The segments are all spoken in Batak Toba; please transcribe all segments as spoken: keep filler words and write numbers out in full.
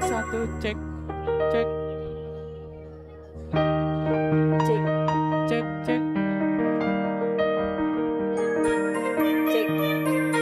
Satu, cek, cek. Cek, cek, cek. Cek, cek, cek.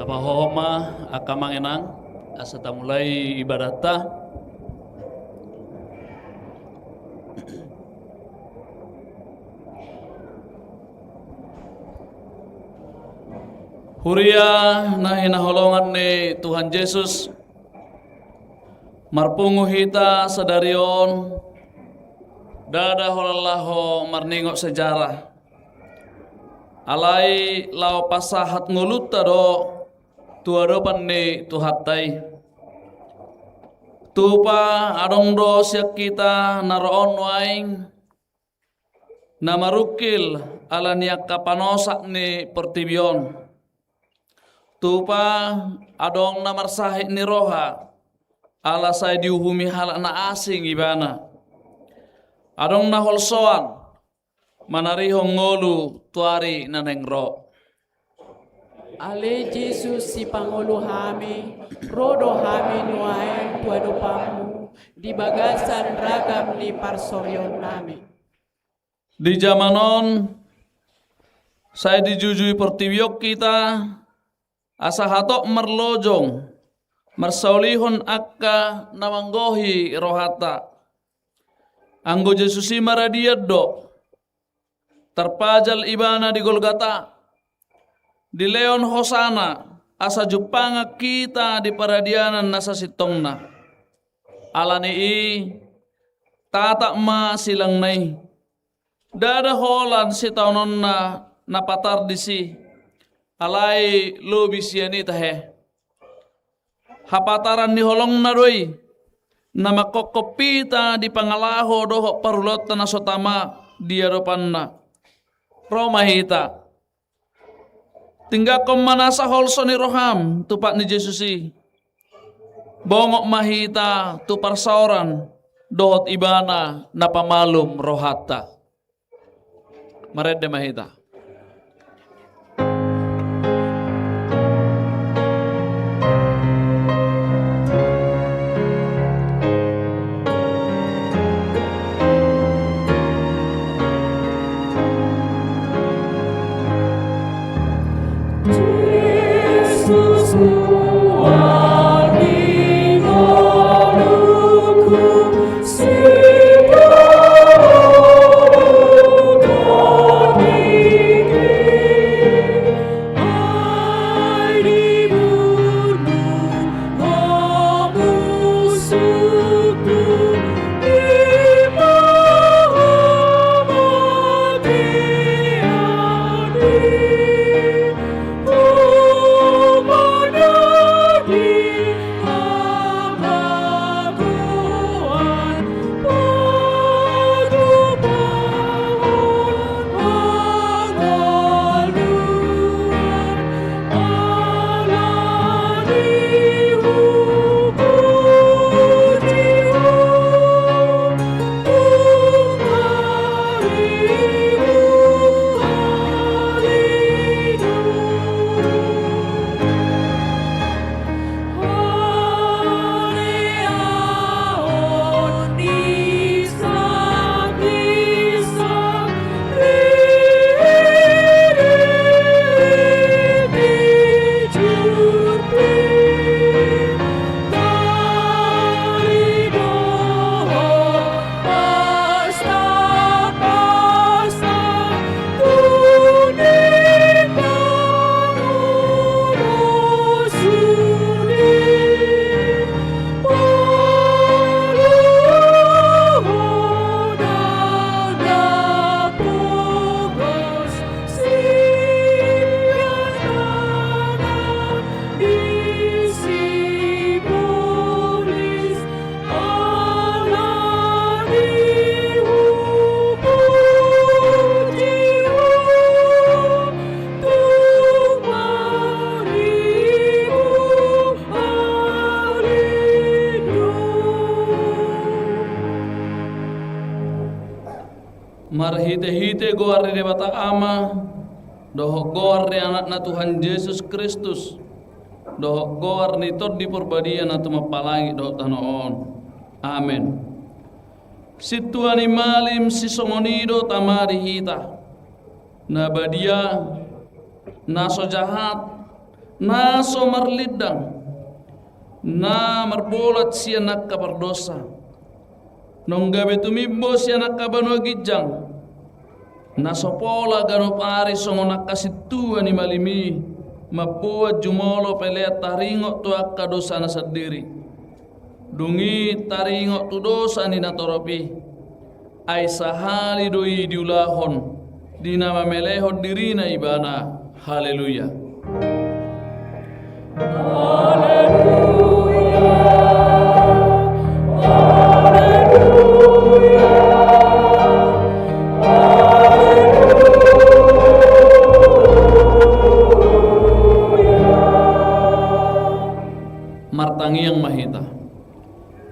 Tapahohom ma angka amang inang, asa tamulai ibadatta. Huria na hinaholongan ni Tuhan Jesus, marpungu hita sadari on, ndada holan laho marningot sejarah. Alai laho pasahat ngolunta do tu adopan ni Tuhanta i. Tupa adong do sian hita na ro on nuaeng, na marungkil ala ni angka panosak ni portibi on. Tupa adong na marsahit ni roha, ala sai diuhumi halak na asing ibana. Adong na holsoan, manarihon ngolu tu ari na naeng ro. Ale Jesus, sipangolu hami, ro do hami nuaeng tu adopanmu, di bagasan ragam ni parsorionnami. Di jaman on, sai dijujui portibi on hita, asa hatop marlojong, marsaulihon angka na manggohi rohanta. Anggo Jesus i maradian do, tarpajal ibana di Golgata, dilehon hosana, asa jumpangan hita di paradianan na sasintongna. Ala ni i, tatap ma silangna i. Ndada holan sitaononna na patar disi, alai lobi sian i tahe. Hapataran ni holongna do i, na manghophop hita di pangalaho dohot parulaonta na so tama di adopanna. Ro ma hita. Tinggangkon ma nasa holso ni roham tu pat ni Jesus i. Bongot ma hita tu parsaoran dohot ibana na pamalum rohanta. Marende ma hita. Marhitehite goar ni Debata Ama, dohot goar ni Anakna Tuhan Jesus Kristus, dohot goar ni Tondi Parbadia na tumompa langit dohot tano on. Amen. Sintua ni malim sisongon i do tama di hita, na badia, na so jahat, na so marlindang, na marbolat sian angka pardosa, naung gabe tumimbo sian angka banua ginjang, na so pola ganup ari songon angka sintua ni malim i, mamboan jumolo pelean taringot tu angka dosana sandiri. Dung i taringot tu dosa ni natorop i, ai sahali do i diulahon di na mamelehon dirina ibana. Haleluya. Martangiang ma hita.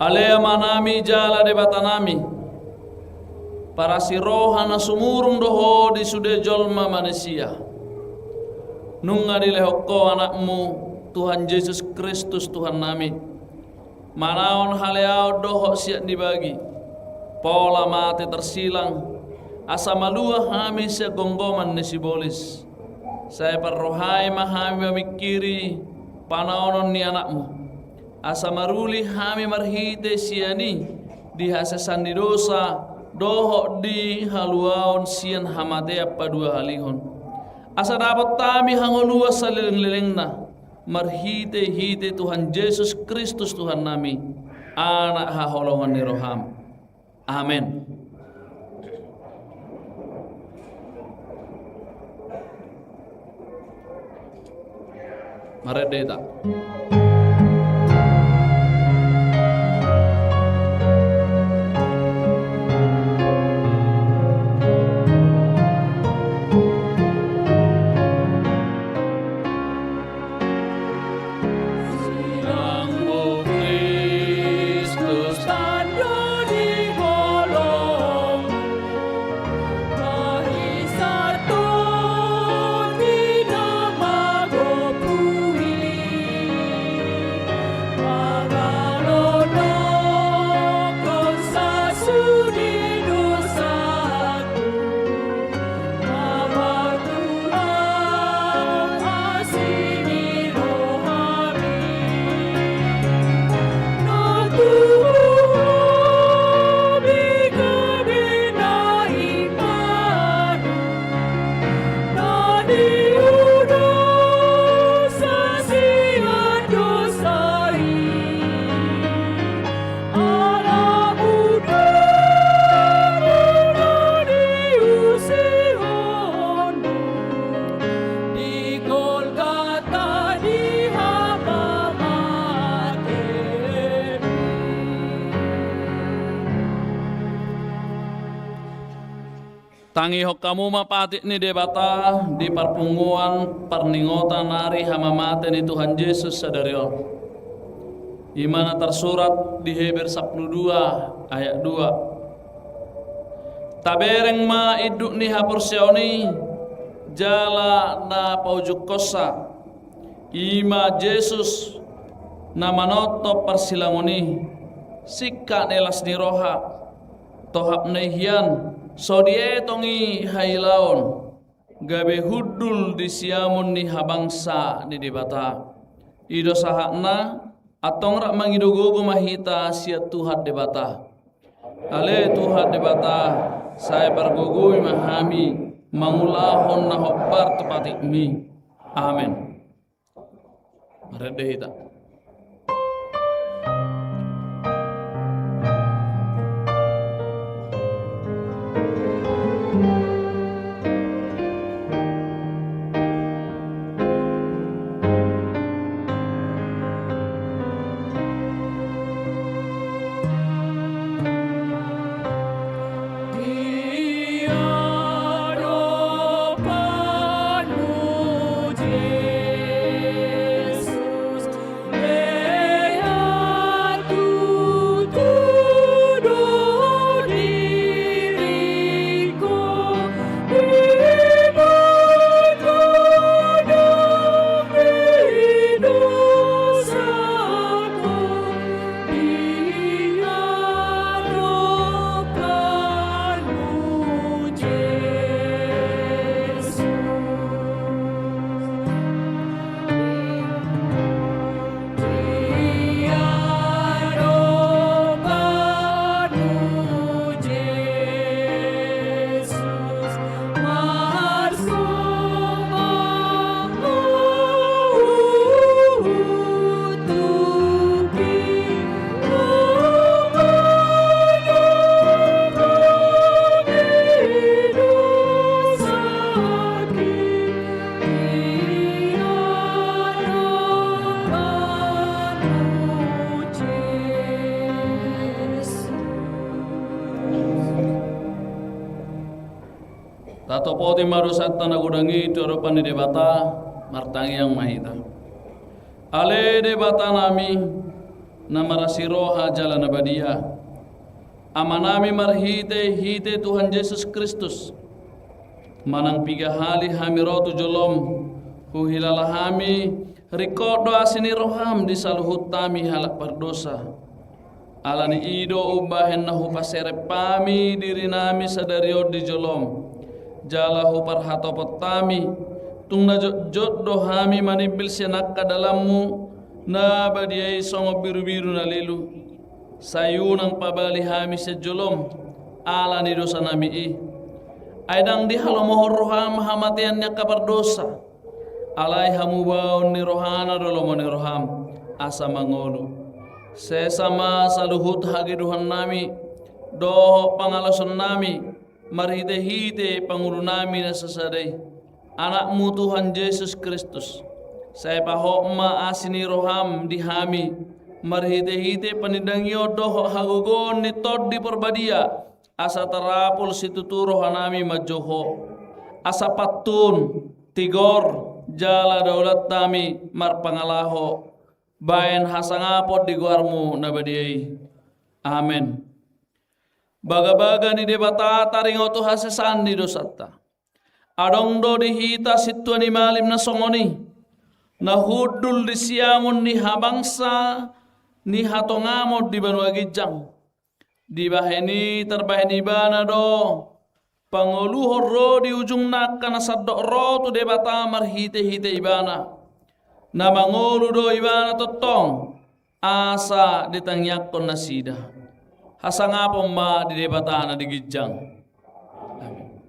Ale Amanami jala Debatanami, parasi roha na sumurung do Ho di sude jolma manisia. Nunga dilehon Ho Anakmu, Tuhan Jesus Kristus Tuhannami. Manaon haleaon dohot siat ni bagi, pola mate tarsilang, asa malua hami sian gomgoman ni sibolis. Sai parrohai ma hami mamingkiri panaonon ni Anakmu, asa maruli hami marhite sian i di hasesaan ni dosa dohot di haluaon sian hamatean paduahalihon. Asa dapot hami hangoluan saleleng-lelengna, marhite-hite Tuhan Jesus Kristus Tuhannami, Anak haholongan ni roham. Amen. Marende hita. Tangihon hamu ma patik ni Debata di parpunguan parningotan ari hamamate ni Tuhan Jesus sadari on. I ma na tarsurat di Heber sampulu dua ayat dua. Tabereng ma induk ni haporseaon i jala na paujungkonsa, i ma Jesus na manongtong parsilangon i, singkat ni las ni roha. Tohapna i hian, so dietong i hailaon, gabe hundul di siamun ni habangsa ni Debata. I do sahatna, antong rap mangido gogo ma hita sian Tuhan Debata. Ale Tuhan Debata, sai pargogoi ma hami mangulahon na hombar tu patikmi. Amen. Marende hita. Topoti ma dosanta na godang i tu adopan ni Debata. Martangiang ma hita. Ale Debata nami, na marasi roha jala na badia, Ama nami marhite-hite Tuhan Jesus Kristus, manang piga hali hami ro tu jolom, huhilala hami, ringkot do asi ni roham di saluhut hami halak pardosa. Ala ni i do umbahen na hupaserep hami diri nami sadari on di jolom, jala huparhatopot hami, tung na jotjot do hami manimbil sian angka dalanmu na badia i songon birubiru na lilu. Sai unang pabali hami sian jolom ala ni dosa nami i. Ai ndang dihalomohon roham hamatean ni angka pardosa. Alai hamubaon ni rohana do lomo ni roham, asa mangolu. Sesa ma saluhut hageduhan nami dohot pangalaosion nami, marhite-hite pangulu nami na sasada i, Anakmu Tuhan Jesus Kristus. Sai pahot ma asi ni roham di hami, marhite-hite panindangion dohot hagogoon ni Tondi Parbadia, asa tarapul situtu roha nami manjou Ho. Asa pantun, tigor, jala daulat hami marpangalaho baen hasangapon di goarmu na badia i. Amen. Bagabaga ni Debata taringot tu hasesaan ni dosanta. Adong do di hita sintua ni malim na songon i, na hundul di siamun ni habangsa ni hatongamon di banua ginjang. Dibahen i tarbahen ibana do pangoluhon ro di ujungna angka na sandok ro tu Debata marhite-hite ibana, na mangolu do ibana tongtong asa ditangiangkon nasida. Hasangapon ma di Debata na di ginjang. Amen.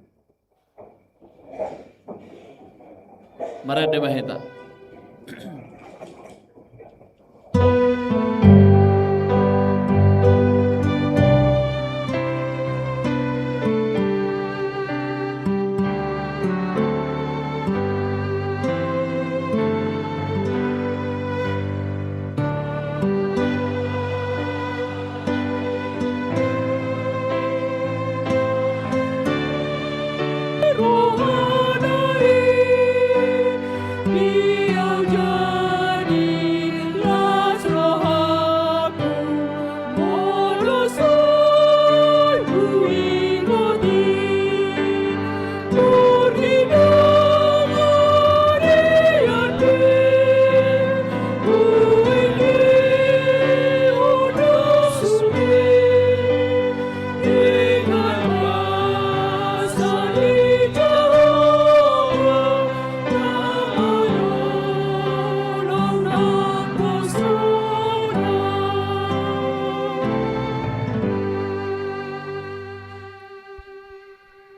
Marende ma hita.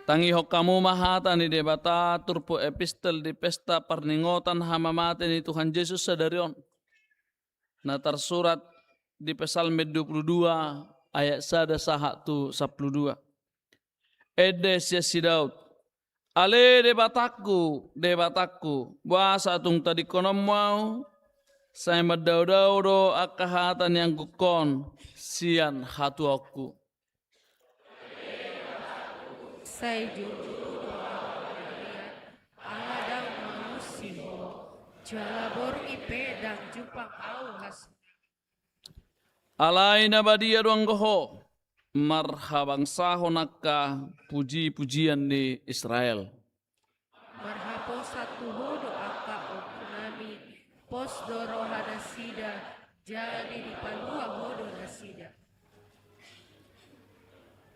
Tangihon hamu ma hata ni Debata turpuk epistel di pesta parningotan hamamate ni Tuhan Jesus sadari on, na tarsurat di Psalmen dua puluh dua ayat sada sahat tu sampulu dua. Ende sian si Daud. Ale Debatangku, Debatangku, boasa tung tadingkononmu ahu? Sai mandaodao do angka hata ni anggukkon sian hatuaonku. Sai jujur do ahu marliat, ala ndang mangusi Ho, jala borngin pe ndang jumpang ahu hasonangan. Alai na badia do anggo Ho, marhabangsahon angka pujipujian ni Israel. Marhaposan tu Ho do angka ompunami, pos do rohanasida, jadi dipalua Ho do nasida.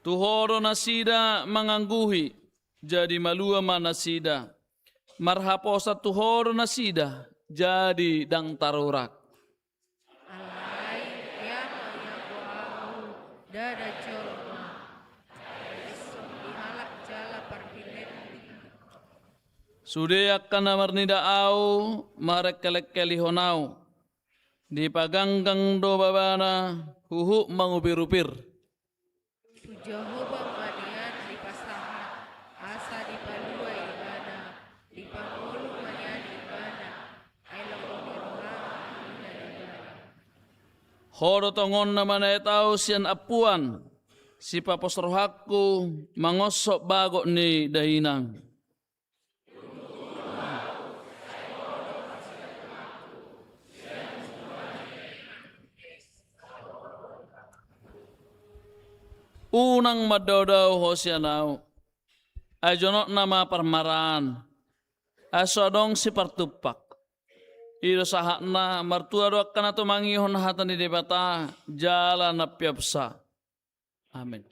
Tu Ho do nasida mangangguhi, jadi malua ma nasida. Marhaposan tu Ho do nasida, jadi ndang tarurak. Alai ia mangianggo ahu, ndada jolma, ai dison di halak jala pardilean. Sude angka na marnida ahu, marengkelengkelihon ahu. Dipaganggang do babana, huhut mangupirupir. Tu Jahowa ma nian dipasahat, asa dipalua ibana, dipangolu ma nian ibana, ai lomo ni roham huida ibana. Ho do tongon na manaet ahu sian ampuan, sipapos rohangku mangonshot bagot ni dainang. Unang mandao-dao ho sian ahu. Ai jonokna ma parmaraan. Ai so adong sipartumpak. I do sahatna, martua do angka na tumangihon hata ni Debata jala na piapsa. Amen.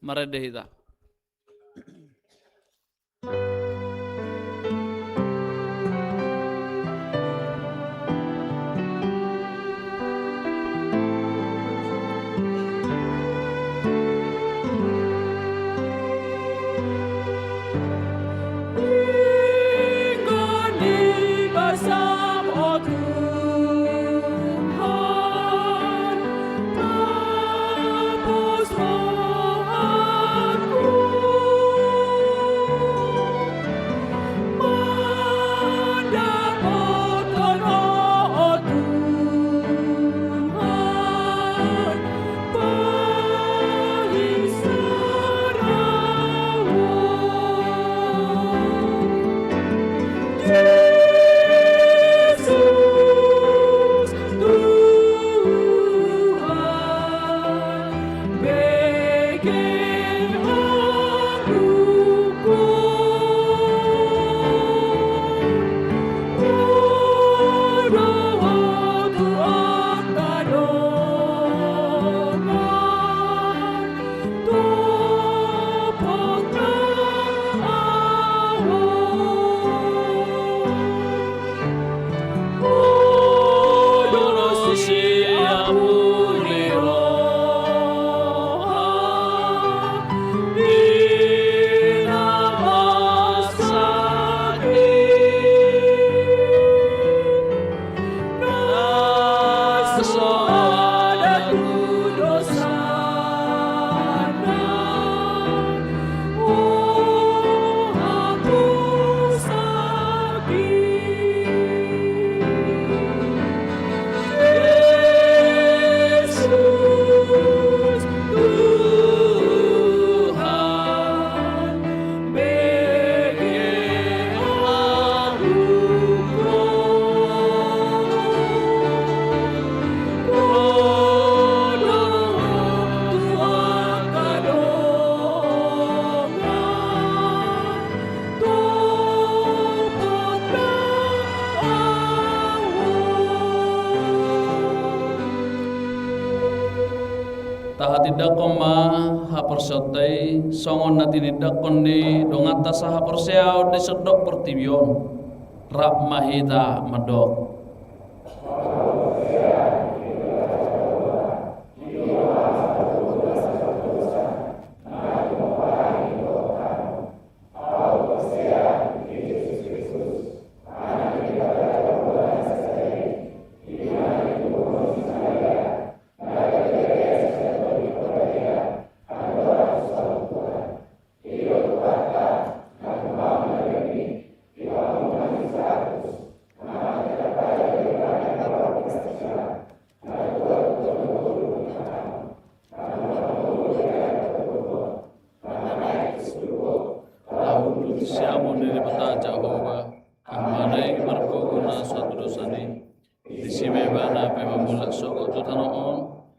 Marende hita. Tahatindangkon ma haporseaonta i songon na tinindangkon ni donganta sahaporseaon di sandok portibi on. Rap ma hita mandok. Siamun ni Debata Jahowa, Amanta i margogo na so tudosan i, disi ma Ibana pe mamulak sogot tu tano on,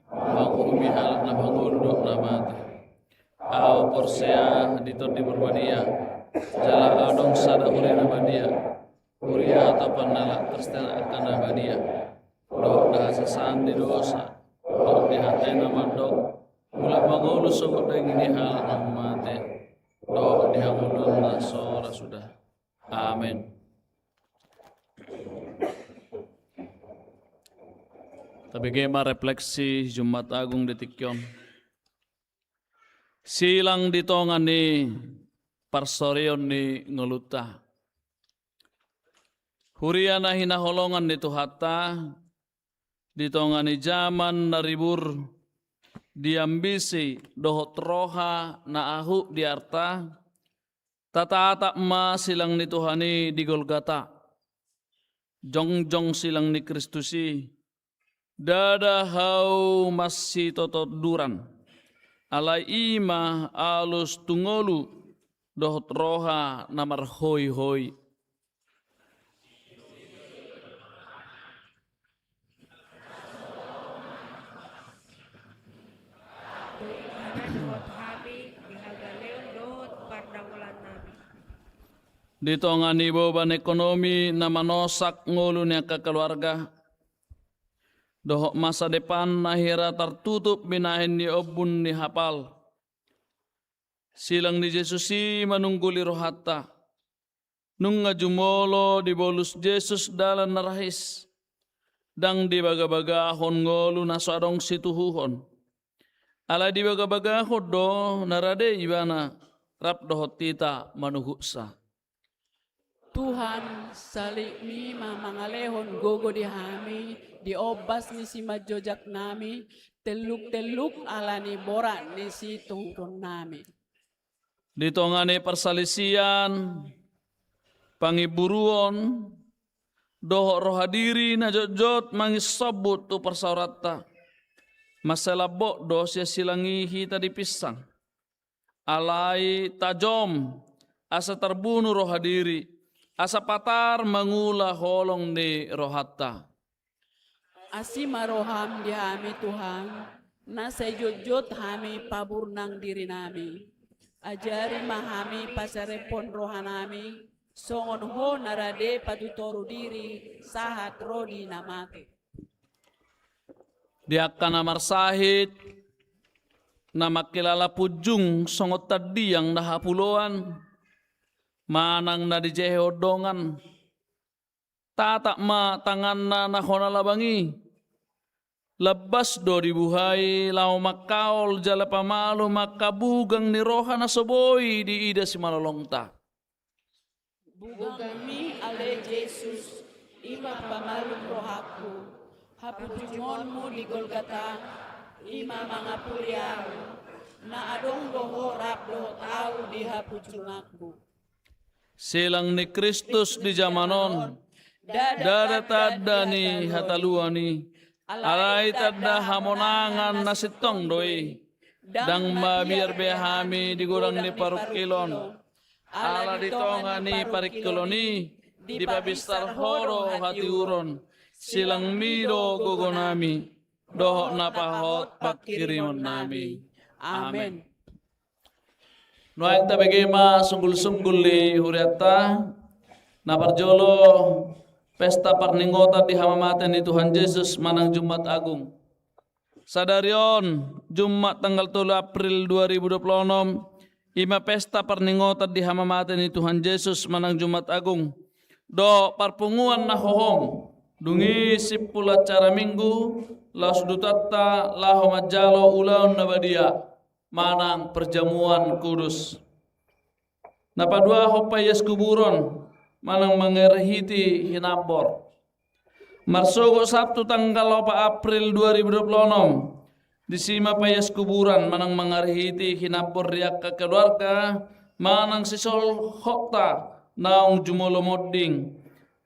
manguhumi halak na mangolu dohot na mate. Ahu porsea di Tondi Porbadia, jala adong sada huria na badia, huria atopan ni halak Kristen angka na badia, dohot di hasesaan ni dosa, dohot di hata i na mandok, mulak mangolu sogot daging ni halak na mate, dohot di hangoluan na so ra suda. Amen. Tabege ma refleksi Jumat Agung di tingki on. Silang di tonga ni parsaoran ni ngolunta. Huria na hinaholongan ni Tuhanta, di tonga ni jaman na ribur, di ambisi dohot roha na ahup di arta, tataatap ma silang ni Tuhan i di Golgata. Jongjong silang ni Kristus i, ndada hau masitotonduran. Alai i ma alus tu ngolu dohot roha na marhoihoi. Di tonga ni boban ekonomi na manosak ngolu ni angka keluarga dohot masa depan na hira tartutup binahen ni ombun ni hapal, silang ni Jesus i manungguli rohanta. Nunga jumolo dibolus Jesus dalan na rahis. Ndang dibagabagahon ngolu na so adong situhuhon. Alai dibagabagahon do na rade Ibana rap dohot hita manuhuksa. Tuhan, saliMi ma mangalehon gogo di hami di ombas ni simanjojaknami, telluk-telluk ala ni borat ni situhuhonnami. Di tonga ni parsalisian, pangimburuon dohot roha diri na jotjot mangisombut tu parsaoranta, mansai lambok do sian silang i hita dipinsang. Alai tajom asa tarbunu roha diri, asa patar mangula holong ni rohanta. Asi ma rohaM di hami, Tuhan, na sai jotjot hami paburnang dirinami. Ajari ma hami pasarephon rohanami songon Ho na rade patutoru diri sahat ro di na mate. Di angka na marsahit, na mangkilala punjung songon tandiang na hapuloan, manang na dijehehon dongan, tatap ma tanganna na hona labang i. Lambas do dibuhai laho mangkaol jala pamalum angka bugang ni roha na so boi diida simalolongta. Bugang-Mi ale Jesus, i ma pamalum rohangku. Hapunjungon-Mu di Golgata, i ma mangapuli ahu. Na adong do Ho rap dohot ahu di hapunjunganku. Silang ni Kristus di jaman on, ndada tanda ni hataluan i, alai tanda hamonangan na sintong do i. Ndang mabiar be hami di godang ni parungkilon, ala di tonga ni parungkilon i dipabinsar Ho do hatiuron. Silang-Mi do gogonami dohot na pahot panghirimonnami. Amen. Nuaeng tabege ma sunggul-sunggul ni hurianta. Na parjolo, pesta parningotan di hamamate ni Tuhan Jesus manang Jumat Agung. Sadari on, Jumat tanggal tolu April dua ribu dua puluh enam, i ma pesta parningotan di hamamate ni Tuhan Jesus manang Jumat Agung. Dohot parpunguan na hohom, dung i simpul acara Minggu, laos dutanta laho manjalo ulaon na badia manang perjamuan kudus. Na paduahon paias kuburon manang mangarhiti hinambor. Marsogot Sabtu tanggal opat April dua ribu dua puluh enam, disi ma paias kuburan manang mangarhiti hinambor di angka keluarga manang sisolhotta naung jumolo monding.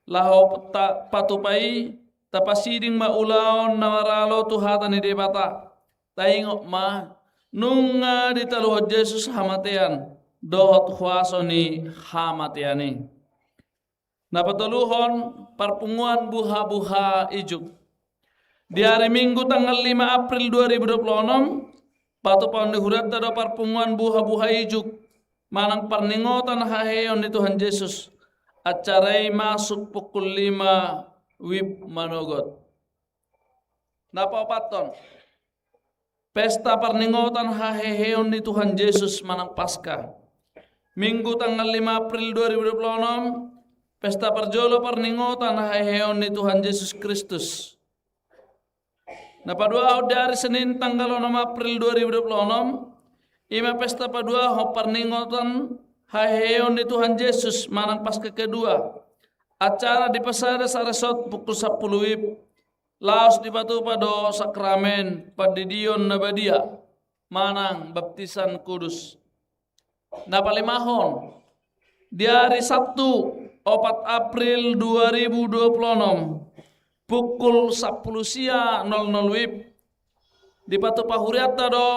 Laho ta-, patupa i, tapasiding ma ulaon na maralo tu hata ni Debata. Taingot ma, nunga ditaluhon Jesus hamatean dohot huaso ni hamatean i. Na patoluhon, parpunguan buha-buha ijuk. Di ari Minggu tanggal lima April dua ribu dua puluh enam, patupahon ni hurianta do parpunguan buha-buha ijuk manang parningotan haheheon ni Tuhan Jesus. Acara i masuk pukul lima wib manogot. Na paopathon, pesta parningotan haheheon ni Tuhan Jesus manang Paskah. Minggu tanggal lima April dua ribu dua puluh enam, pesta parjolo parningotan haheheon ni Tuhan Jesus Kristus. Na paduahon di ari Senin tanggal onom April dua ribu dua puluh enam, i ma pesta paduahon parningotan haheheon ni Tuhan Jesus manang Paskah kedua. Acara dipasada saresot pukul sampulu wib, laos dipatupa do sakramen pandidion na badia manang baptisan kudus. Na palimahon, di ari Sabtu opat April dua ribu dua puluh enam, pukul sampulu sia nol nol wib, dipatupa hurianta do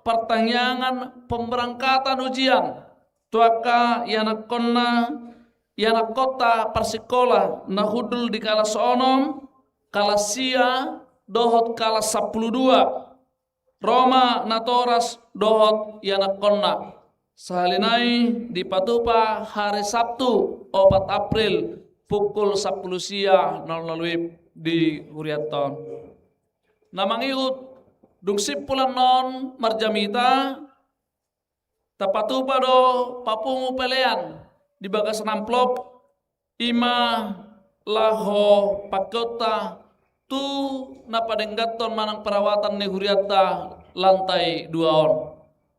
partangiangan pemberangkatan ujian tu angka ianakkonna, ianakkonta parsikola na hundul di kalas onom, kalas sia, dohot kalas sampulu dua. Ro ma natoras dohot ianakkonna. Sahali nai dipatupa hari Sabtu, opat April, pukul sampulu sia nol nol wib di hurianta on. Na mangihut, dung simpul annon marjamita, tapatupa do papungu pelean di bagasan amplop, i ma laho pangkeonta tu na padengganhon manang perawatan ni hurianta lantai dua on.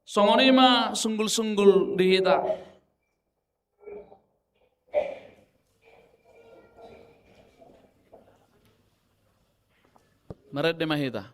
Songon i ma sunggul-sunggul di hita. Marende ma hita.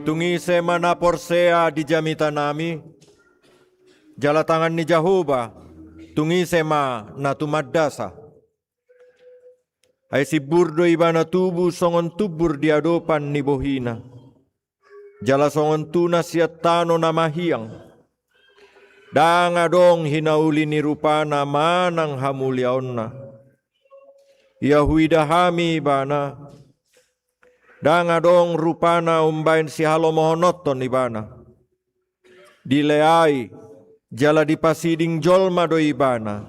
Tung ise ma na porsea di jamitanami, jala tangan ni Jahowa, tung ise ma na tumandasa. Ai simbur do ibana tubu songon tumbur di adopan ni bohina, jala songon tuna sian tano na mahiang. Ndang adong hinauli ni rupana manang hamuliaonna. Ia huida hami ibana, ndang adong rupana umbaen sihalomohononhon ibana. Dileai jala dipasiding jolma do ibana.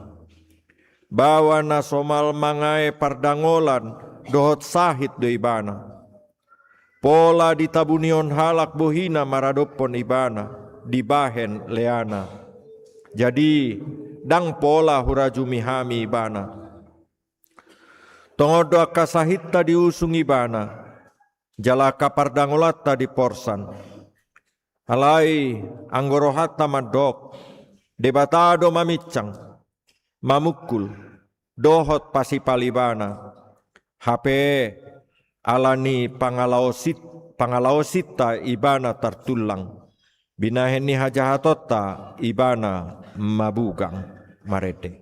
Baoa na somal mangae pardangolan dohot sahit do ibana. Pola ditabunihon halak bohina maradophon ibana, dibahen leana. Jadi, ndang pola hurajumi hami ibana. Tongon do angka sahitta diusung ibana, jala angka pardangolanta diporsan. Alai anggo rohanta mandok, Debata do maminsang, mamungkul, dohot pasipal ibana. Hape ala ni pangalaosit-, pangalaosinta ibana tartullang, binahen ni hajahatonta ibana mabugang. Marende.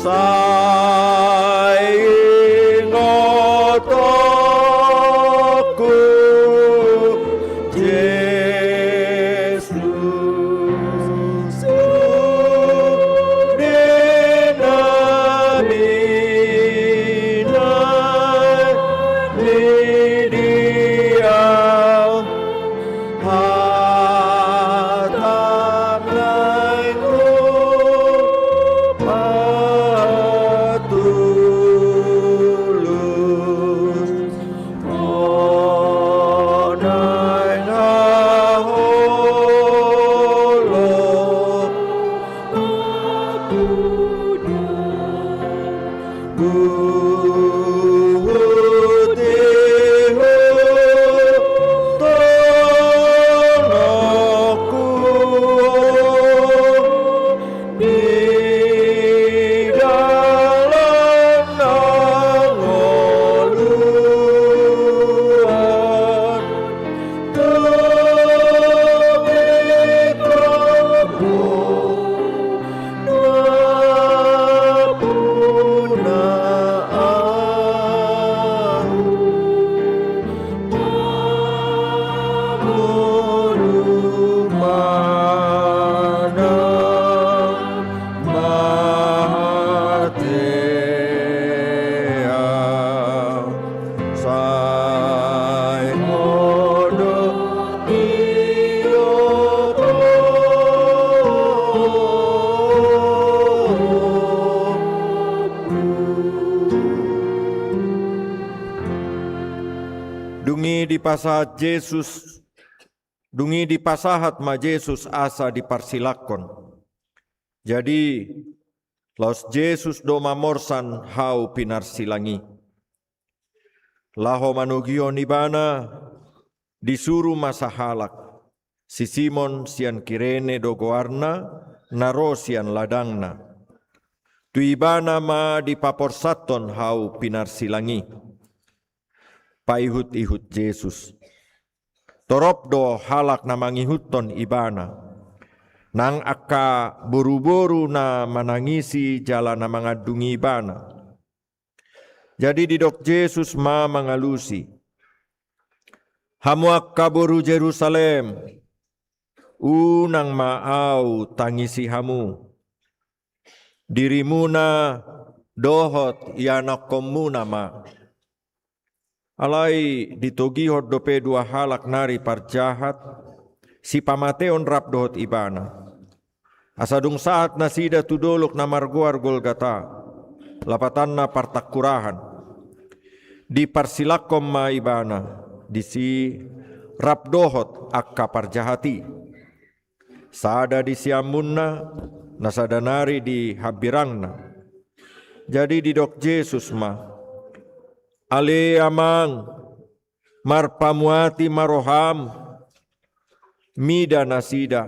Sai ingotonku Jesus, di na binahen ni dia. Hata naeng hupatulus, o naeng haholo. Huhut ihuthononku di dalan na ngoluan. Sai modom i oto. Dung i dipasahat Jesus, dung i dipasahat ma Jesus asa diparsilangkon. Jadi, laos Jesus do mamorsan hau pinarsilang i. Laho manogihon ibana, disuru ma sahalak, si Simon sian Kirene do goarna, na ro sian ladangna. Tu ibana ma dipaporsanhon hau pinarsilang i. Paihut-ihut Jesus. Torop do halak na mangihuthon ibana. Nang angka boru-boru na manangisi jala na mangandungi ibana. Jadi didok Jesus ma mangalusi, "Hamu angka boru Jerusalem, unang ma Ahu tangisi hamu. Dirimuna dohot ianakkonmuna ma." Alai ditogihon dope dua halak nari parjahat, sipamateon rap dohot ibana. Asa dung sahat nasida tu dolok na margoar Golgata, lapatanna Partangkurahan, diparsilangkon ma ibana disi rap dohot angka parjahat i. Sada di siamunna, na sada nari di hambirangna. Jadi didok Jesus ma, "Ale Amang, marpamuati ma roham." Mida nasida,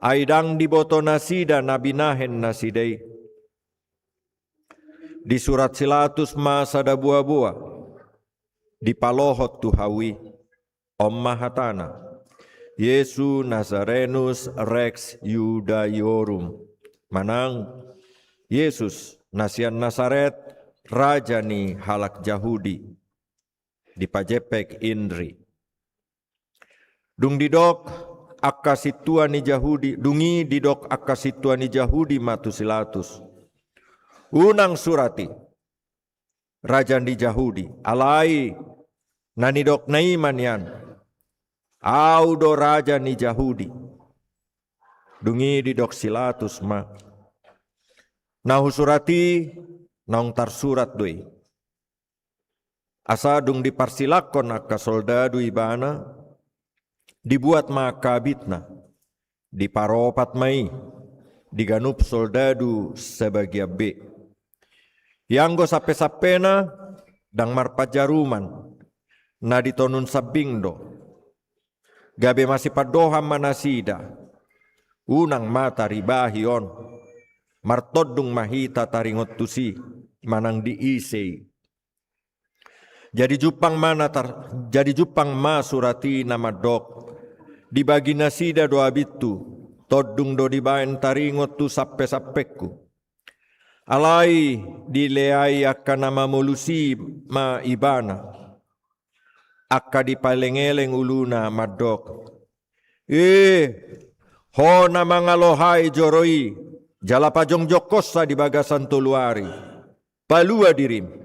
ai ndang diboto nasida na binahen nasida i. Disurat si Latus ma sada boaboa, dipalohot tu hau i. On ma hatana, Iesu Nazarenus Rex Iudaiorum, manang Iesus na sian Nasaret, raja ni halak Jahudi. Dipajempek inri. Dung didok angka sintua ni Jahudi, dung i didok angka sintua ni Jahudi ma tu si Latus, "Unang surat i. raja ni Jahudi. Alai na nidokna i ma nian, "Au do raja ni Jahudi." Dung i didok si Pilatus ma, "Na husurat i naung tarsurat do i." Asa dung diparsilanghon angka soldadu ibana, dibuat ma angka abitna, diparopat ma i di ganup soldadu sabagian be. Ianggo sampesampena ndang marpanjaruman, na di tonun sambing do. Gabe masipandohan ma nasida, "Unang ma taribahi on, martondung ma hita taringot tusi manang di ise i." Jadi jumpang ma na tar-, jadi jumpang ma surat i na mandok, "Dibagi nasida do abithu, tondung do dibaen taringot tu sampesampengku." Alai dileai angka na mamolus i ma ibana, angka dipalengeleng uluna mandok, "E, ho na mangalohai joro i, jala pajongjongkonsa di bagasan tolu ari, palua dirim.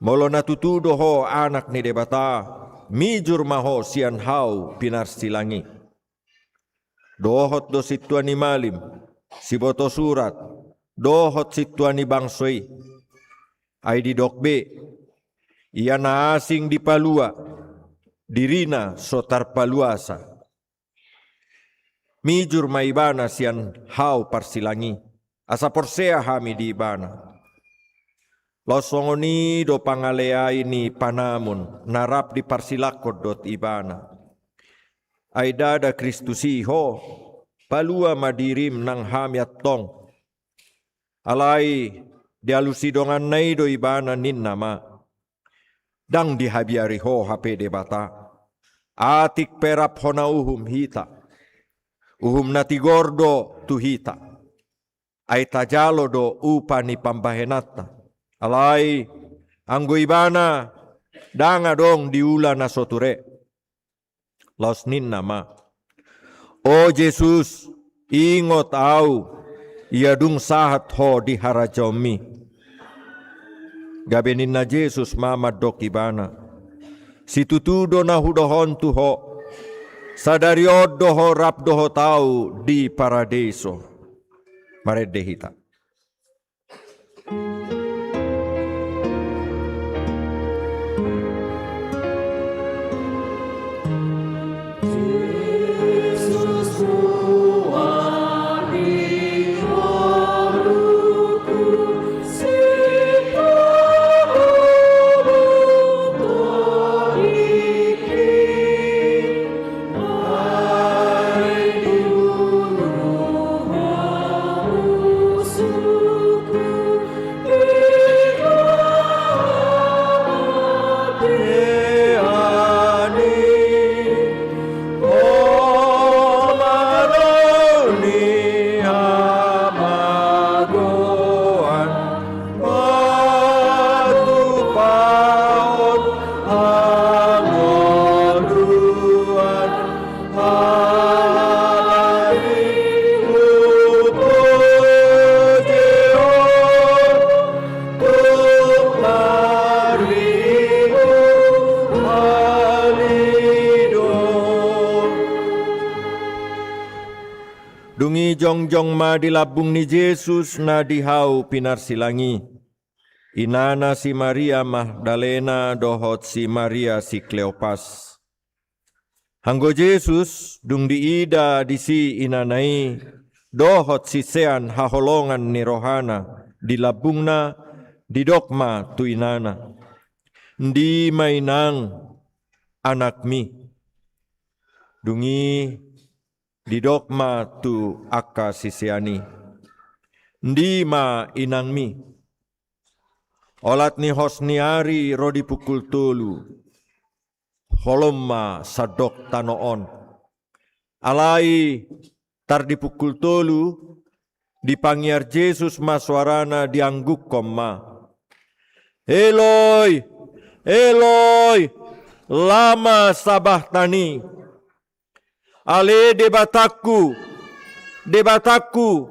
Molo na tutu do ho Anak ni Debata, mijur ma ho sian hau pinarsilang i." Dohot do sintua ni malim, siboto surat, dohot sintua ni bangso i. Ai didok be, "Ia na asing dipalua, dirina so tarpaluasa." Mijur ma ibana sian hau parsilang i, asa porsea hami di ibana. Laos songon i do pangaleai ni panamon na rap diparsilanghon dohot ibana. Ai ndada Kristus i ho, palua ma dirim nang hami antong. Alai dialusi donganna i do ibana, ninna ma, "Ndang dihabiari ho hape Debata. Atik pe rap hona uhum hita, uhum na tigor do tu hita. Ai tajalo do upa ni pambahenanta. Alai anggo ibana, ndang adong diula na so ture." Laos ninna ma, "O Jesus, ingot au, ia dung sahat ho di harajaonmi." Gabe ninna Jesus ma mandok ibana, "Situtu do na hudohon tu ho, sadari on do ho rap dohot au di paradeiso." Marende hita. Dung i jongjong ma di lambung ni Jesus na di hau pinarsilang i inana si Maria Magdalena dohot si Maria si Kleopas. Anggo Jesus, dung diida disi inana i dohot sisean haholongan ni rohana di lambungna, didok ma tu inana, "Ndi ma, inang, anakmi." Dung i didok ma tu angka sisean i, "Ndi ma, inangmi? Olat ni hos ni ari ro di pukul tolu, holom ma sandok tano on." Alai tar di pukul tolu, dipangiar Jesus ma soarana, dianggukkon ma, "Eloi, Eloi, lama sabachthani?" Ale Debatangku, Debatangku,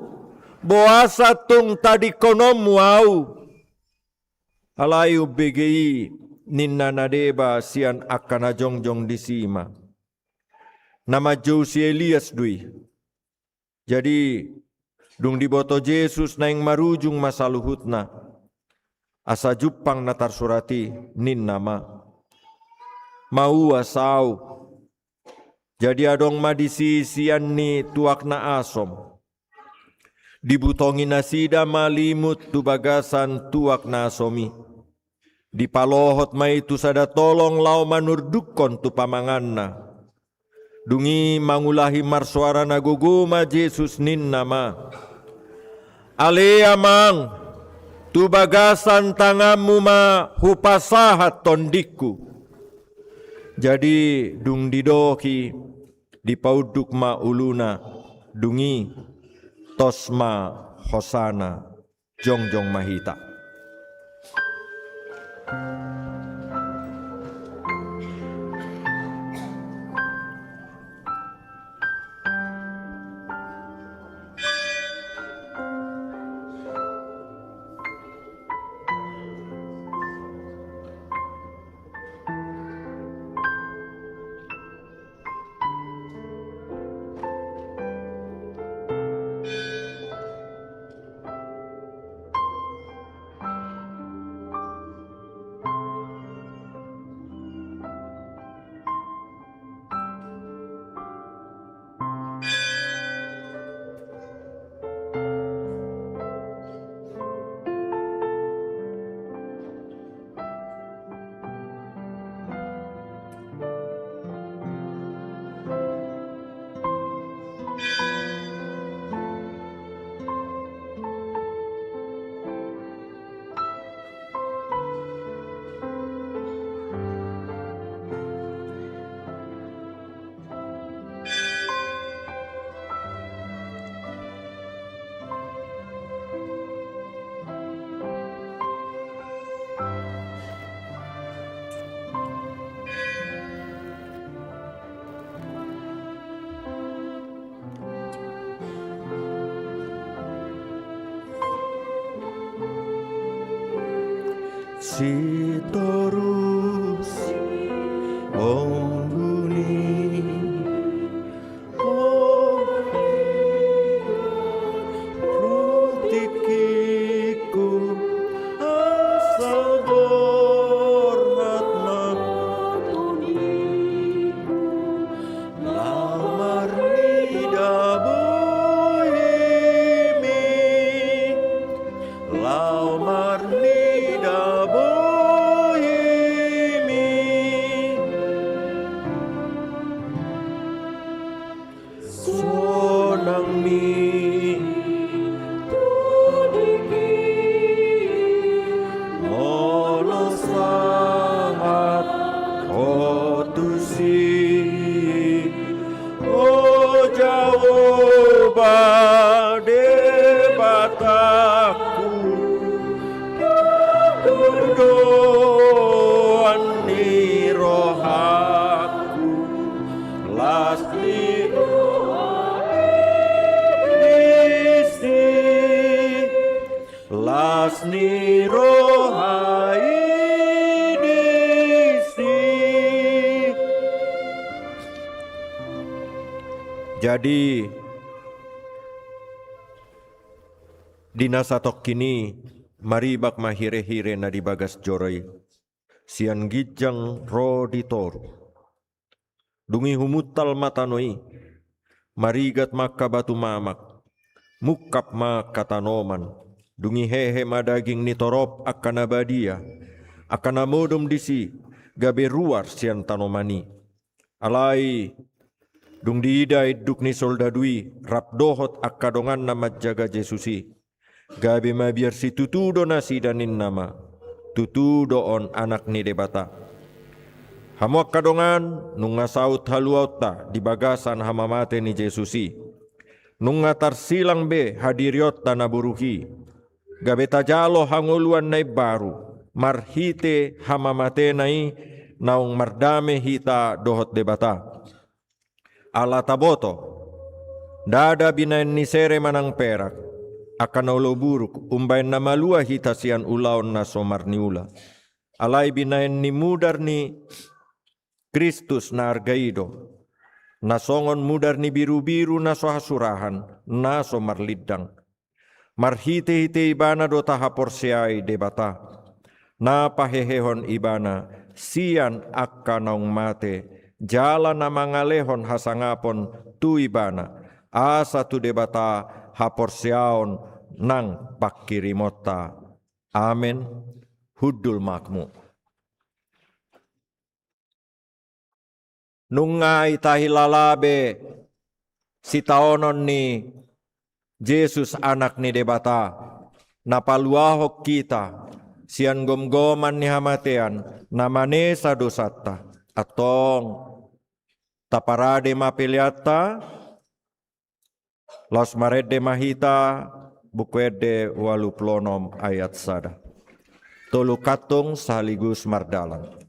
boasa tung tadingkononmu au? Alai umbege i ninna na deba sian angka na jongjong disi ma: Na manjou si Elias do i. Jadi, dung diboto Jesus naeng marujung ma saluhutna, asa jumpang na tarsurat i, ninna ma: Mauas ahu. Jadi adong ma disi sian ni tuak na asom. Dibutongi nasida ma limut tu bagasan tuak na asom i. Dipalohot ma i tu sada tolong laho manurdukkon tu pamanganna. Dung i mangulahi marsoara na gogo ma Jesus, ninna ma: Ale Amang, tu bagasan tanganmu ma hupasahat tondingku. Jadi dung didok i, dipaunduk ma uluna, dung i tos ma hosana. Jongjong ma hita. Sitorus ombun i, ro tingkingku, asa borhat ma tondingku. Laho marnida bohimi, laho marnida bohimi. Sonang ni tondingki, molo sahat ho tusi. O Jahowa Debatangku, pangidoan ni rohangku, las ni roha i disi. Las ni roha i disi. Jadi, di na satongkin i, maribak ma hirehire na di bagas joro i, sian ginjang ro di toru. Dung i humuntal ma tano i, marigat ma angka batu mamak, mungkap ma angka tanoman, dung i hehe ma daging ni torop angka na badia, angka na modom disi, gabe ruar sian tanoman i. Alai, dung diida induk ni soldadu i, rap dohot angka donganna manjaga Jesus i, gabe mabiar situtu do nasida, ninna ma: Tutu do on Anak ni Debata. Hamu angka dongan, nunga saut haluaonta di bagasan hamamate ni Jesus i. Nunga tarsilang be hadirionta na buruk i. Gabe tajalo hangoluan na imbaru, marhite hamamatena i naung mardame hita dohot Debata. Ala taboto, ndada binaen ni sere manang perak, angka na olo buruk, umbahen na malua hita sian ulaon na so marniula. Alai binahen ni mudar ni Kristus na arga i do, na songon mudar ni birubiru na so hasurahan, na so marlindang. Marhitehite Ibana do tahaporseai Debata, na pahehehon Ibana sian angka naung mate, jala na mangalehon hasangapon tu Ibana, asa tu Debata haporseaon nang pangkirimonta. Amen. Hundul ma hakmu. Nunga i tahilala be sitaonon ni Jesus, Anak ni Debata, na paluahon hita sian gomgoman ni hamatean, na manesa dosanta. Antong, taparade ma peleanta. Laos marende ma hita Buku Ende ualu pulu onom ayat sada. Tolu kantung sahaligus mardalan.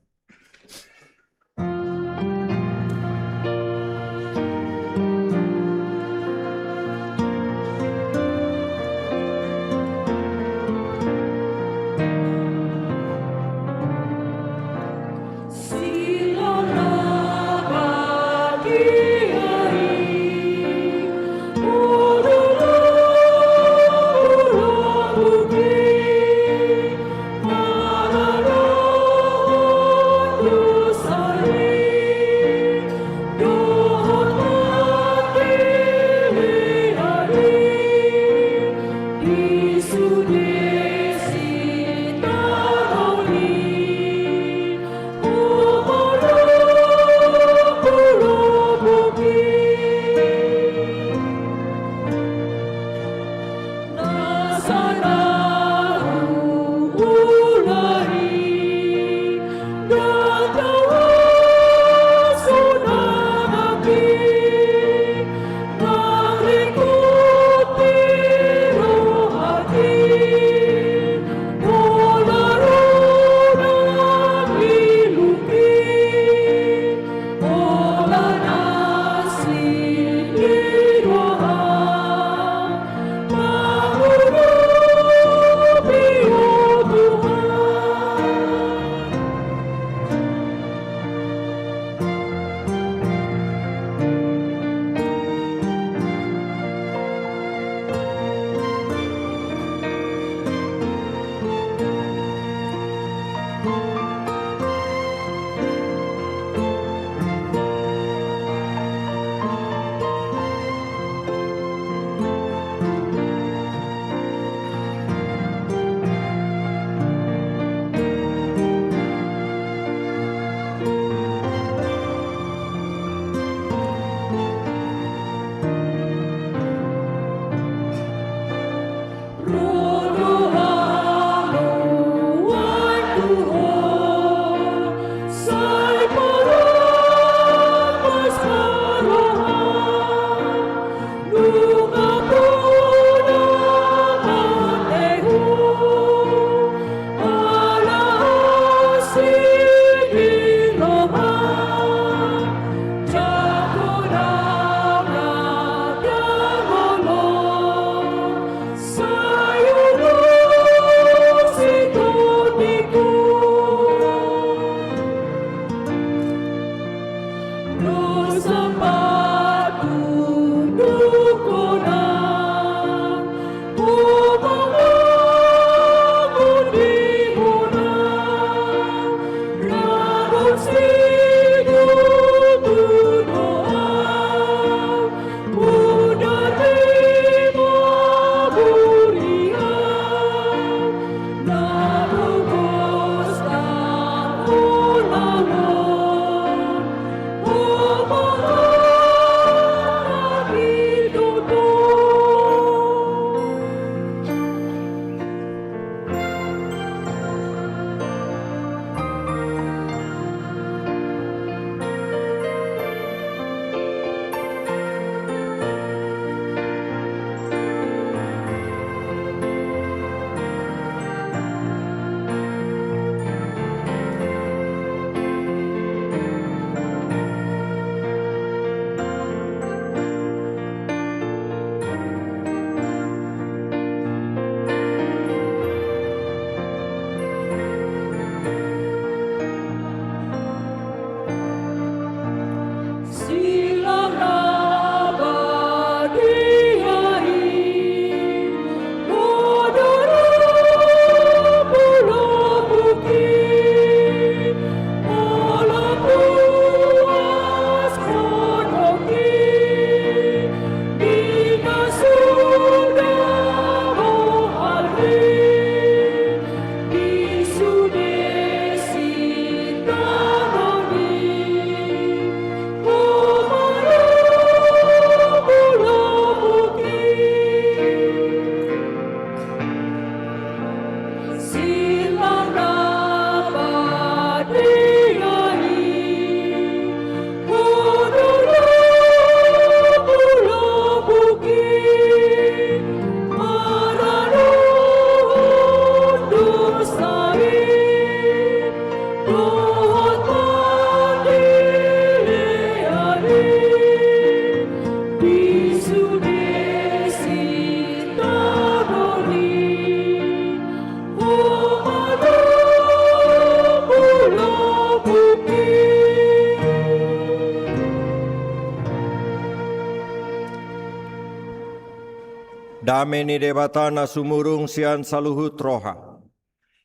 Dame ni Debata na sumurung sian saluhut roha,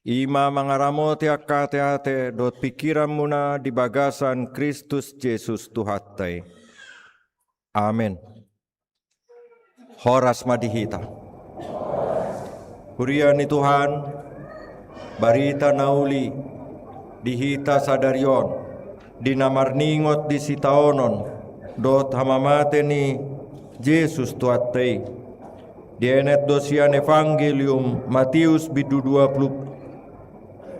i ma mangaramoti angka ateate dohot pingkiranmuna di bagasan Kristus Jesus Tuhanta i. Amen. Horas ma di hita. Huria ni Tuhan, barita na uli di hita sadari on, di na marningot di sitaonon dohot hamamate ni Jesus Tuhanta i, dienet do sian Evangelium Matius bindu dua pulu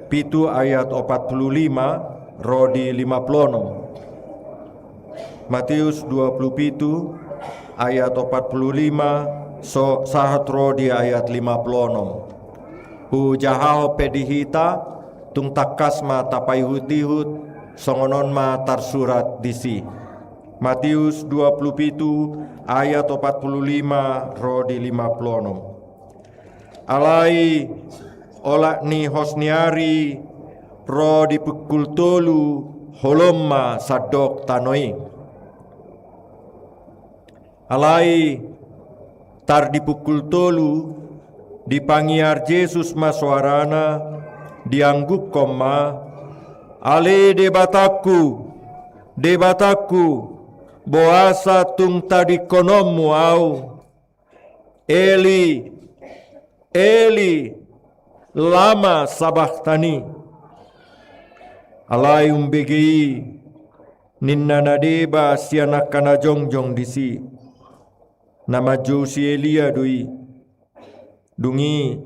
pitu ayat opat pulu lima ro di lima pulu onom. Matius dua pulu pitu ayat opat pulu lima so sahat ro di ayat lima pulu onom. Hujahahon pe di hita, tung tangkas ma tapaihut-ihut, songon on ma tarsurat disi. Matius dua pulu pitu ayat opat pulu lima ro di lima pulu onom. Alai olat ni hos ni ari ro di pukul tolu holom ma sandok tano i. Alai tar di pukul tolu dipangiar Jesus ma soarana, diangguphon ma: Ale Debatangku, Debatangku, boasa tung tadingkononmu ahu? Eli, Eli, lama sabachthani? Alai umbege i, ninna na deba sian angka na jongjong disi: Na manjou si Elia do i. Dung i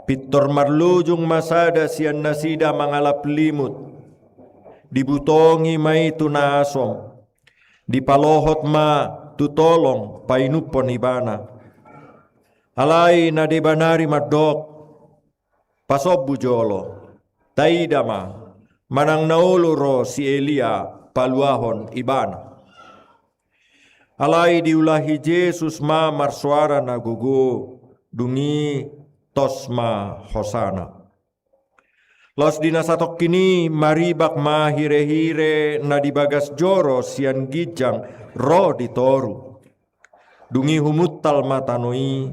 pintor marlojong ma sada sian nasida mangalap limut. Dibutongi ma i tu na asom. Dipalohot ma tu tolong painumhon ibana. Alai na deba nari mandok: Pasombu jolo, taida ma, manang na olo ro si Elia paluahon ibana. Alai diulahi Jesus ma marsoara na gogo, dung i tos ma hosana. Laos di na satongkin i maribak ma hirehire na di bagas joro sian ginjang ro di toru. Dung i humuntal ma tano i,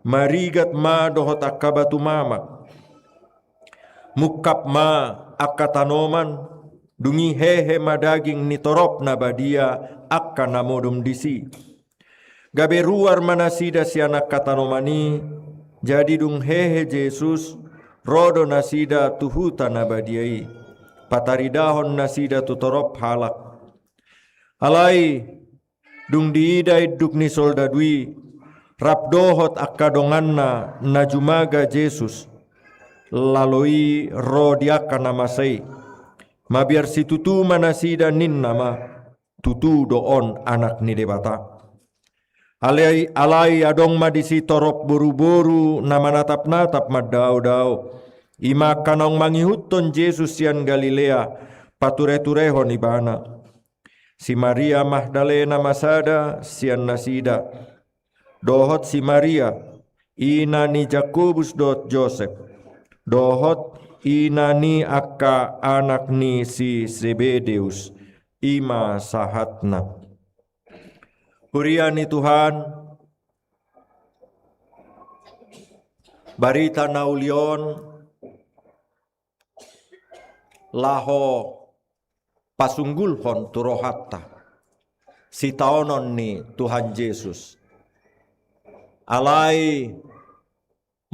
marigat ma dohot angka batu mamak. Mungkap ma angka tanoman, dung i hehe ma daging ni torop na badia angka na modom disi. Gabe ruar ma nasida sian angka tanoman i. Jadi dung hehe Jesus, ro do nasida tu huta na badia i, pataridahon nasida tu torop halak. Alai dung diida induk ni soldadu i rap dohot angka donganna na jumaga Jesus, lalo i ro di angka na masa i, mabiar situtu ma nasida, ninna ma: Tutu do on Anak ni Debata. Alai, alai adong ma disi torop boruboru na manatapnatap mandaodao, i ma angka naung mangihuthon Jesus sian Galilea patureturehon ibana. Si Maria Magdalena ma sada sian nasida, dohot si Maria, ina ni Jakobus dohot Josep, dohot ina ni angka anak ni si Sebedeus, i ma sahatna. Huria ni Tuhan, barita na uli on laho pasunggulhon tu rohanta sitaonon ni Tuhan Jesus. Alai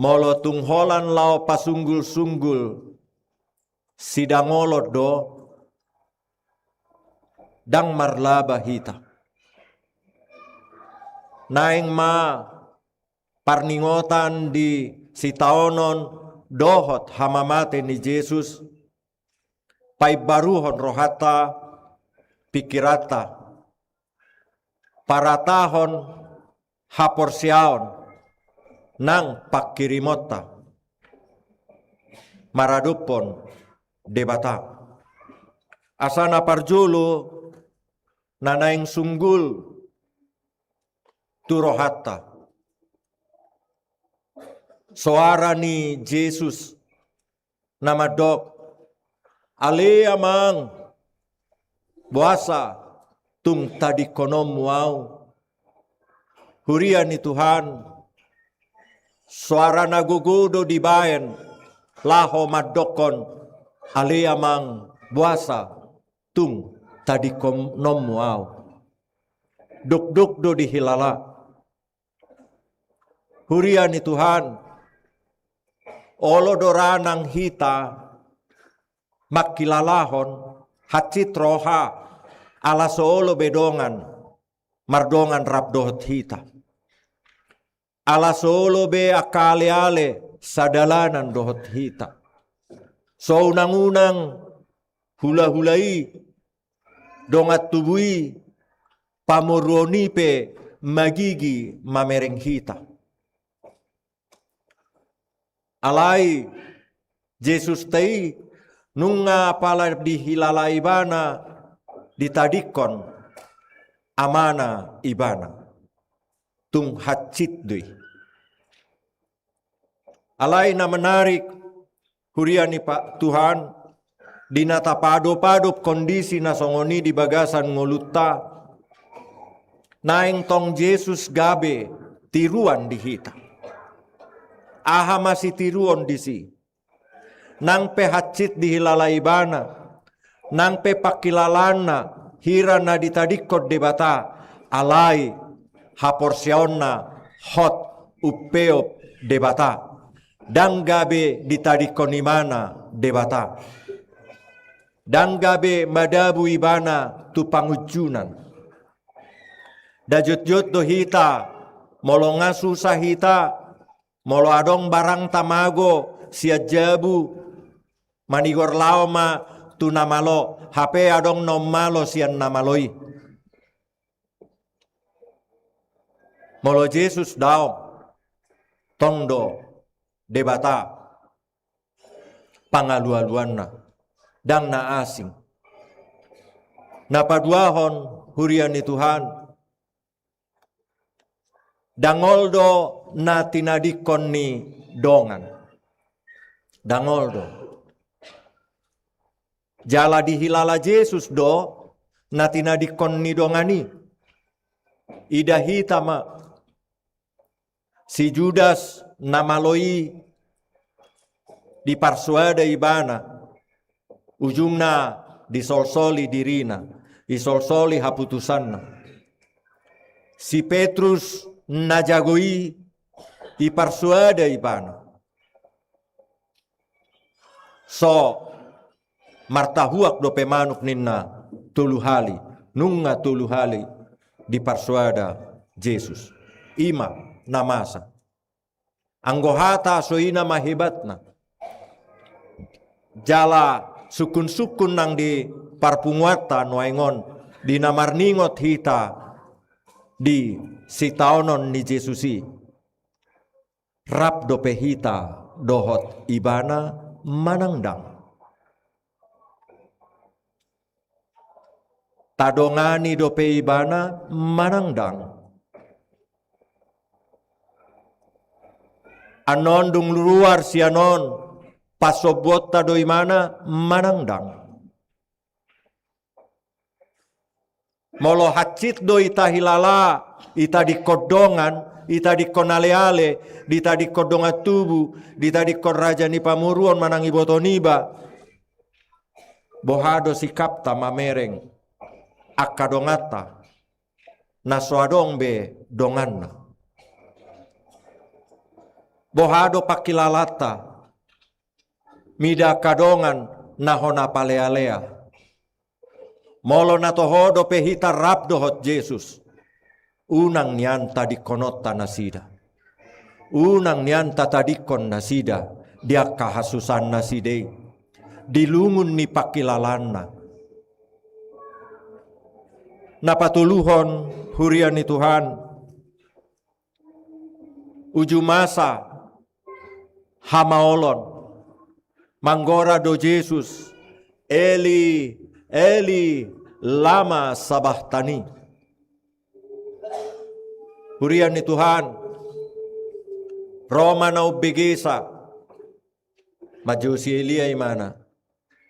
molo tung holan laho pasunggulsunggul sidangolon do, ndang marlaba hita. Naeng ma parningotan di sitaonon dohot hamamate ni Jesus paimbaruhon rohanta, pingkiranta, paratahon haporseaon nang pangkirimonta maradophon Debata. Asa na parjolo, na naeng sunggul tu rohanta. Soara ni Jesus na mandok, "Ale Amang, boasa tung tadingkononmu ahu?" Huria ni Tuhan, soara na gogo do dibaen laho mandokkon, "Ale Amang, boasa tung tadingkononmu ahu?" Dokdok do dihilala. Huria ni Tuhan, olo do ra nang hita mangkilalahon hansit roha, ala so olo be dongan mardongan rap dohot hita. Ala so olo be angka aleale sadalanan dohot hita. So unang-unang hulahula i, dongan tubu i, pamoruon i pe magigi mamereng hita. Alai Jesus ta i, nunga pala dihilala ibana, ditadingkon Amana ibana. Tung hansit do i. Alai na menarik, huria ni pa-, Tuhan, di na tapaadop-adop kondisi na songon i di bagasan ngolunta, naeng tong Jesus gabe tiruan di hita. Aha ma sitiruon disi? Nang pe hansit dihilala ibana, nang pe pangkilalaanna hira na ditadingkon Debata, alai haporseaonna hot umpeop Debata. Ndang gabe ditadingkon ibana Debata. Ndang gabe madabu ibana tu pangunjunan. Nda jotjot do hita, molo nga susah hita, molo adong barangta mago sian jabu, manigor laho ma tu na malo, hape adong naung malo sian na malo i. Molo Jesus daong, tong do Debata pangalualuanna, ndang na asing. Na paduahon, huria ni Tuhan, dangol do na tinadingkon ni dongan. Dangol do. Jala dihilala Jesus do na tinadingkon ni dongan i. Ida hita ma, si Judas na malo i diparsoada ibana, ujungna disolsoli dirina, disolsoli haputusanna. Si Petrus na jago i diparsoada ibana. So martahuak dope manuk ninna tolu hali, nunga tolu hali diparsoada Jesus. I ma na masa. Anggo hata so i nama hebatna. Jala sungkun-sungkun nang di parpunguanta nuaeng on, di na marningot hita di sitaonon ni Jesus i. Rap dope hita dohot ibana manang ndang? Tadongani dope ibana manang ndang? Annon dung ruar sian on, pasombuonta do ibana manang ndang? Molo hansit do i tahilala, i tadingkon dongan, i tadingkon aleale, ditadingkon dongan tubu, ditadingkon raja ni pamoruon manang iboto niba, boha do sikapta mamereng angka donganta na so adong be donganna? Boha do pangkilalanta mida angka dongan na hona palealea? Molo na toho dope hita rap dohot Jesus, unang nian tadingkononta nasida. Unang nian tatadingkon nasida di angka hasusahan nasida i, di lungun ni pangkilalaanna. Na patoluhon, huria ni Tuhan, uju masa hamaolon, manggora do Jesus, "Eli, Eli, lama sabachthani?" Huria ni Tuhan, ro ma na umbegesa, manjou si Elia imana,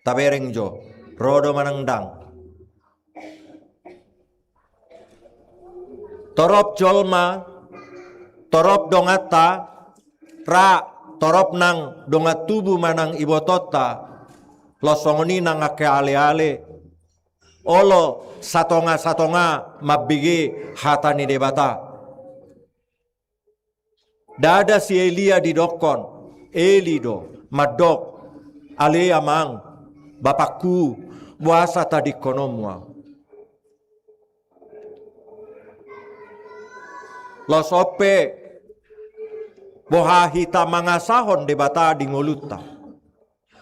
tabereng jo, ro do manang ndang. Torop jolma, torop donganta, ra torop nang dongan tubu manang ibotonta, laos songon i nang angka aleale, olo satonga-satonga mambege hata ni Debata. Ndada si Elia didokkon, Eli do, mandok, ale amang, bapakku, boasa tadingkononmu ahu? Laos on pe, boha hita mangasahon Debata di ngolunta?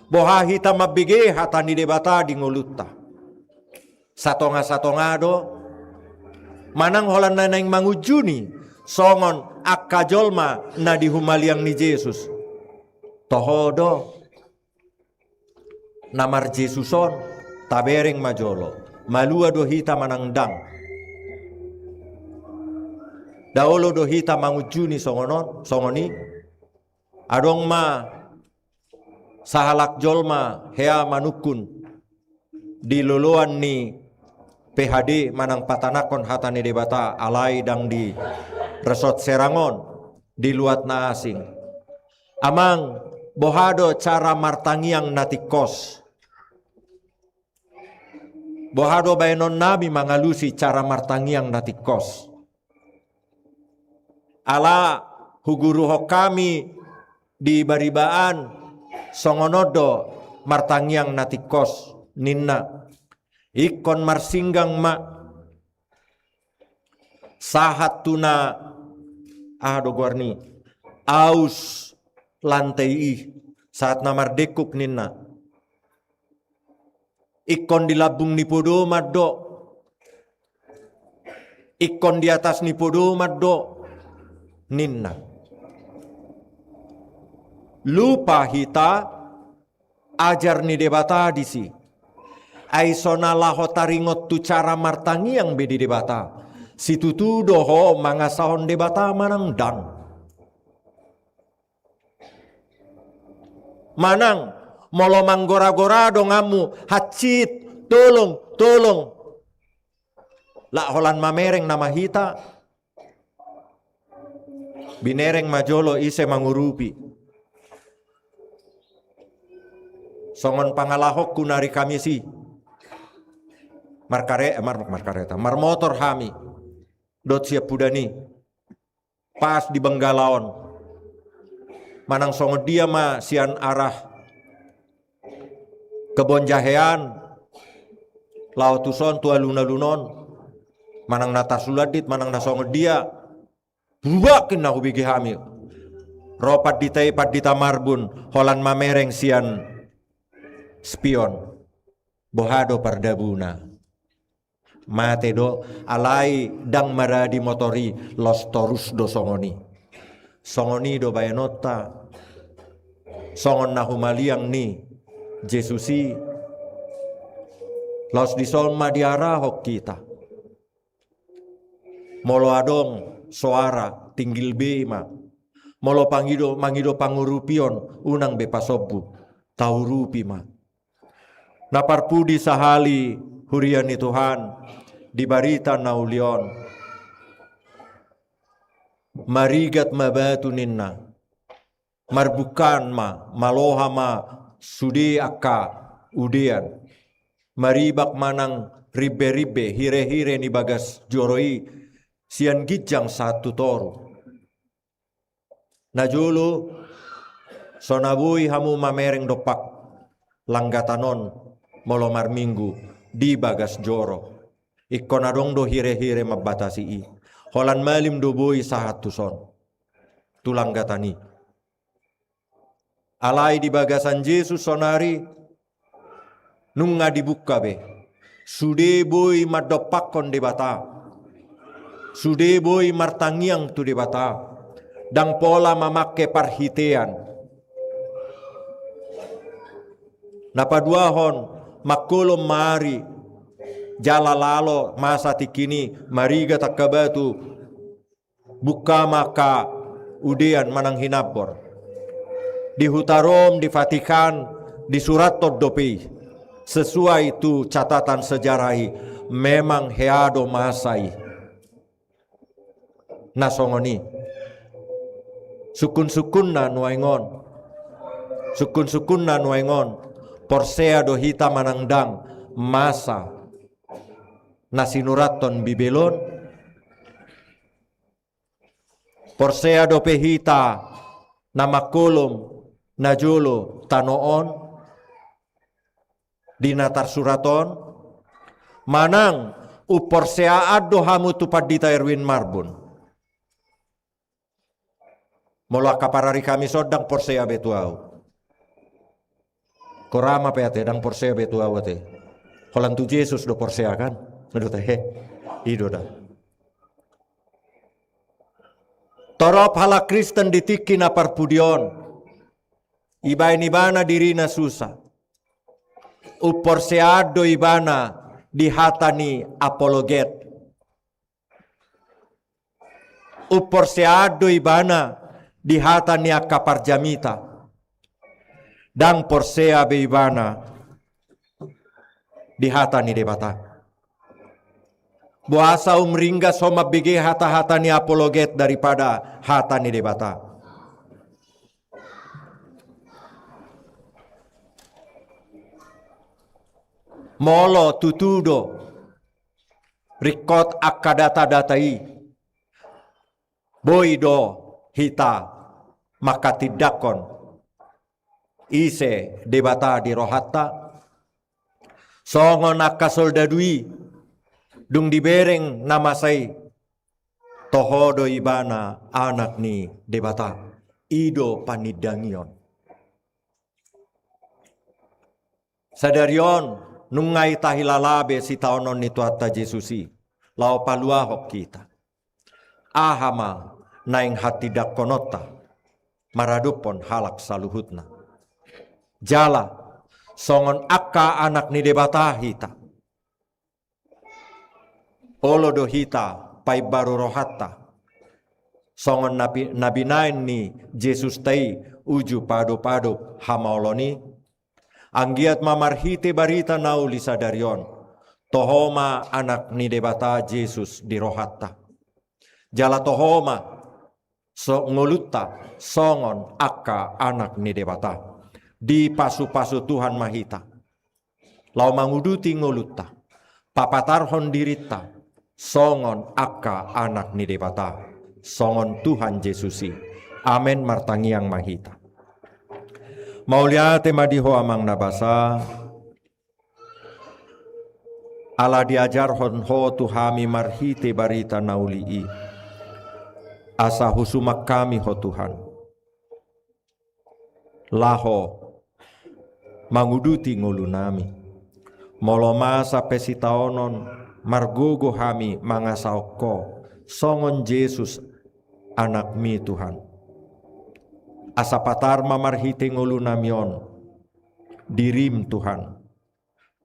Boha hita mambege hata ni Debata di ngolunta? Satonga-satonga do, manang holan na naeng mangunjuni songon angka jolma na di humaliang ni Jesus? Toho do, na mar-Jesus on, tabereng ma jolo, malua do hita manang ndang. Nda olo do hita mangunjuni songon on, songon i. Adong ma sahalak jolma hea manungkun di loloan ni P H D manang patanakhon hata ni Debata, alai ndang di resort Serang on, di luat na asing. Amang, boha do cara martangiang na tingkos? Boha do baenonnami mangalusi cara martangiang na tingkos? Ala huguruhon hami di Baribaan, songon on do martangiang na tingkos, ninna. Ingkon marsinggang ma sahat tu na, aha do goarni, aus lantai i, sahat na mardengkuk, ninna. Ingkon di lambung ni podoman do, ingkon di atas ni podoman do, ninna. Lupa hita ajar ni Debata disi. Ai so na laho taringot tu cara martangiang be di Debata, situtu do ho mangasahon Debata manang ndang? Manang molo manggora-gora donganmu, hansit, tolong, tolong, lak holan mamereng nama hita, binereng ma jolo ise mangurupi. Songon pangalahonku na ari Kamis i, markare-, mar-, markareta, marmotor hami dohot siampudan i, pas di Benggala on. Manang songon dia ma sian arah Kebon Jahean, laho tuson tu alun-alun on, manang na tarsulandit, manang na songon dia, buak ninna hubege hami. Ro pandita i, Pandita Marbun, holan mamereng sian spion. Boha do pardabuna? Mate do, alai ndang maradi motor i, laos torus do songon i. Songon i do baenonta, songon na humaliang ni Jesus i, laos dison ma diarahon hita. Molo adong soara, tinggil be ma. Molo pangido, mangido pangurupion, unang be pasombu, taurupi ma. Na parpudi sahali, huria ni Tuhan, di barita na uli on. Marigat ma batu ninna. Marbungkaan ma, maloha ma sude angka udean. Maribak manang rimbe-rimbe, hire-hire ni bagas joro i, sian ginjang sahat tu toru. Najolo, so na boi hamu mamereng dompak langgatan on molo marminggu di bagas joro. Ingkon adong do hire-hire mambatasi i. Holan malim do boi sahat tuson. Tu langgatan i. Alai di bagasan Jesus sonari, nunga dibungka be. Sude boi mandompakkon Debata. Sude boi martangiang tu Debata. Ndang pola mamangke parhitean. Na paduahon, mangkolom ma ari, jala lalo masa tingki i, marigat angka batu. Buka ma angka udean manang hinambor. Di huta Rom, di Vatikan, disurathon dope i. Sesuai tu catatan sejarah i, memang hea do masa i. Na songon i. Sungkun-sungkunna nuaeng on. Sungkun-sungkunna nuaeng on. Porsea do hita manang ndang masa na sinurathon Bibel on? Porsea dope hita na mangkolom najolo tano on di na tarsurat on? Manang umporseaan do hamu tu Pandita Erwin Marbun? Molo angka parari hami on ndang porsea be tu ahu. Kora ma pe ate, ndang porsea be tu ahu ate. Holan tu Jesus do porsea kan? Aduh, tehe. I do da. Torop halak Kristen di tingki na parpudi on, ibaen ibana dirina susa. Umporseaan do ibana di hata ni apologet. Umporseaan do ibana di hata ni angka parjamita. Ndang porsea be ibana di hata ni Debata. Boasa umringgas ho mambege hata-hata ni apologet daripada hata ni Debata? Molo tutu do ringkot angka data-data i, boi do hita manghatindanghon ise Debata di rohanta? Songon angka soldadu i, dung dibereng na masa i, toho do ibana anak ni Debata. I do panindangion. Sadari on, nunga i tahilala be sitaonon ni Tuhanta Jesus i, laho paluahon hita. Aha ma naeng hatindangkononta maradophon halak saluhutna? Jala songon angka anak ni Debata hita, olo do hita paimbaru rohanta, songon na pi-, na binaen ni Jesusta i uju padopadop hamaolon i? Anggiat ma marhite barita na uli sadari on, toho ma anak ni Debata Jesus di rohanta. Jala toho ma so-, ngolunta songon angka anak ni Debata. Dipasupasu Tuhan ma hita laho manguduti ngolunta, papatarhon dirinta songon angka anak ni Debata, songon Tuhan Jesus i. Amen. Martangiang ma hita. Mauliate ma di Ho Amang na basa, ala diajarhon Ho tu hami marhite barita na uli i, asa husuman hami Ho Tuhan, laho manguduti ngolunami. Molo masa pe sitaonon, margogo hami mangasahon Ho songon Jesus, Anakmi, Tuhan. Asa patar ma marhite ngolunami on dirim, Tuhan.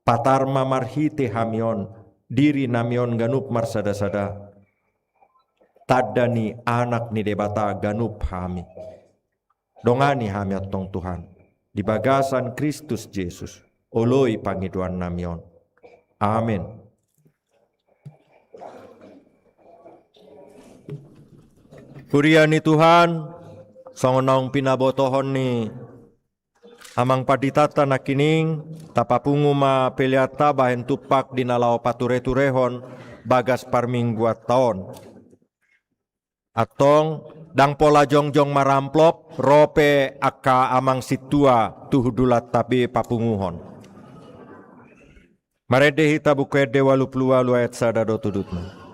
Patar ma marhite hami on dirinami on ganup marsadasada, tanda ni Anak ni Debata ganup hami. Dongani hami antong, Tuhan, di bagasan Kristus Jesus, oloi pangidoannami on. Amen. Huria ni Tuhan, songon naung pinabotohon ni Amang Panditanta nangkining, tapapungu ma peleanta bahen tumpak di na laho patureturehon bagas parmingguanta on. Antong, ndang pola jongjong maramplop, ro pe angka amang sintua tu hundulanta be papunguhon. Marende hita Buku Ende ualu pulu ualu ayat sada dohot udutna.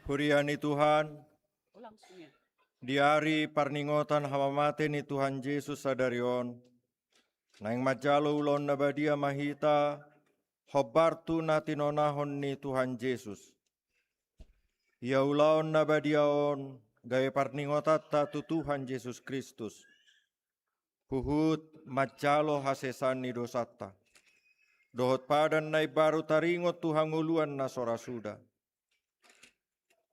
Huria ni Tuhan, di ari parningotan hamamate ni Tuhan Jesus sadari on, naeng manjalo ulaon na badia ma hita, hombar tu na tinonahon ni Tuhan Jesus. Ia ulaon na badia on gabe parningotanta tu Tuhan Jesus Kristus, huhut manjalo hasesaan ni dosanta, dohot padan na imbaru taringot tu hangoluan na so ra suda.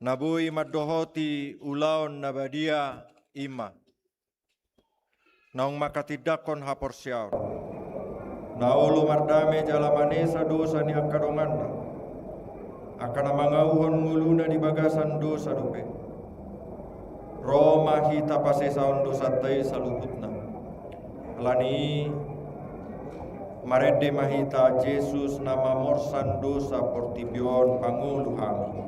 Na boi mandohoti ulaon na badia i ma naung manghatindanghon haporseaon, na olo mardame jala manesa dosa ni angka donganna, angka na mangauhon ngoluna di bagasan dosa dope. Ro ma hita pasesahon dosanta i saluhutna. Ala ni i, marende ma hita: Jesus na mamorsan dosa portibi on, pangolu hami.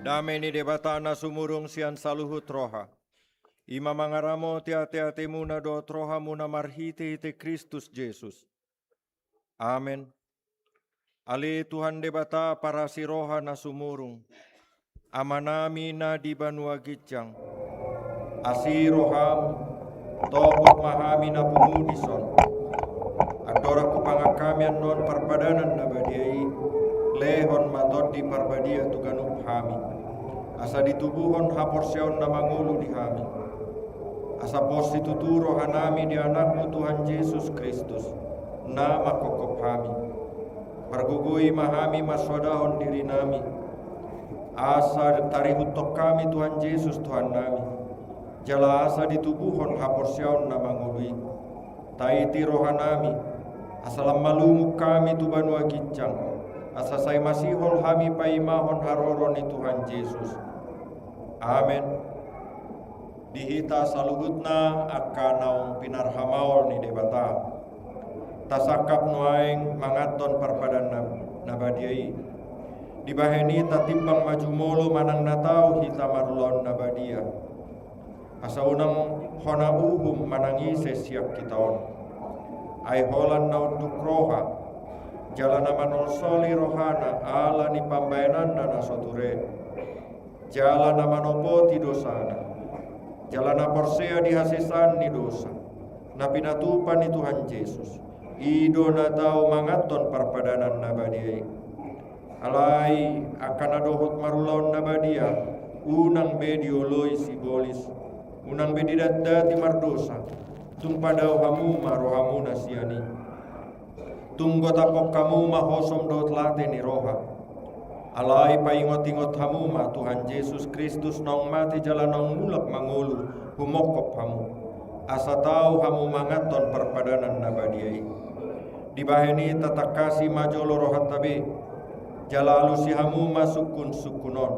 Dame ni Debata na sumurung sian saluhut roha, i ma mangaramoti ateatemuna dohot rohamuna marhitehite Kristus Jesus. Amen. Ale Tuhan Debata parasi roha na sumurung, Amanami na di banua ginjang, asi roham, topot ma hami na pungu dison. Andorang hupangan hami annon parpadanan na badia i, lehon ma Tondi Parbadia tu ganup hami, asa ditubuhon haporseaon na mangolu di hami. Asa pos situtu rohanami di Anakmu Tuhan Jesus Kristus, na manghophop hami. Pargogoi ma hami mansoadahon dirinami, asa tarihuthon hami Tuhan Jesus Tuhannami, jala asa ditubuhon haporseaon na mangolu i. Taiti rohanami, asa lam malungun hami tu banua ginjang, asa sai masihol hami paimahon haroro ni Tuhan Jesus. Amen. Di hita saluhutna angka naung pinarhamaol ni Debata, tasangkap nuaeng manganhon parpadanan na, na badia i. Dibahen i tatimbang ma jumolo manang na tau hita marulaon na badia, asa unang hona uhum manang ise sian hita on. Ai holan na unduk roha, jala na manolsoli rohana ala ni pambahenanna na so ture, jala na manopoti dosana, jala na porsea di hasesaan ni dosa na pinatupa ni Tuhan Jesus, i do na tau manganhon parpadanan na badia i. Alai angka na dohot marulaon na badia, unang be dioloi sibolis, unang be didatdati mardosa, tung padao hamu ma rohamuna sian i. Tung gotaphon hamu ma hosom dohot late ni roha. Alai paingotingot hamu ma Tuhan Jesus Kristus naung mate jala naung mulak mangolu humophop hamu, asa tau hamu manganhon parpadanan na badia i. Dibahen i tatangkasi ma jolo rohanta be, jala alusi hamu ma sungkunsungkun on.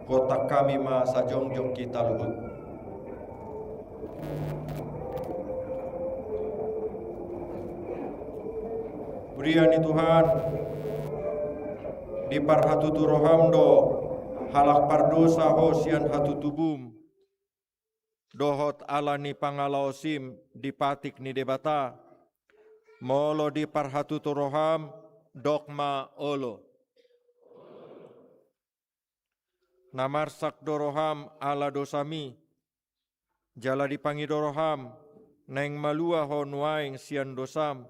Gontang hami ma sajongjong hita luhut. Huria ni Tuhan, diparhatutu roham do halak pardosa ho sian hatutubum. dohot ala ni pangalaosim di patik ni Debata, molo diparhatutu roham, dok ma olo. Na marsak do roham ala dosami, jala dipangido roham, naeng malua ho nuaeng sian dosam,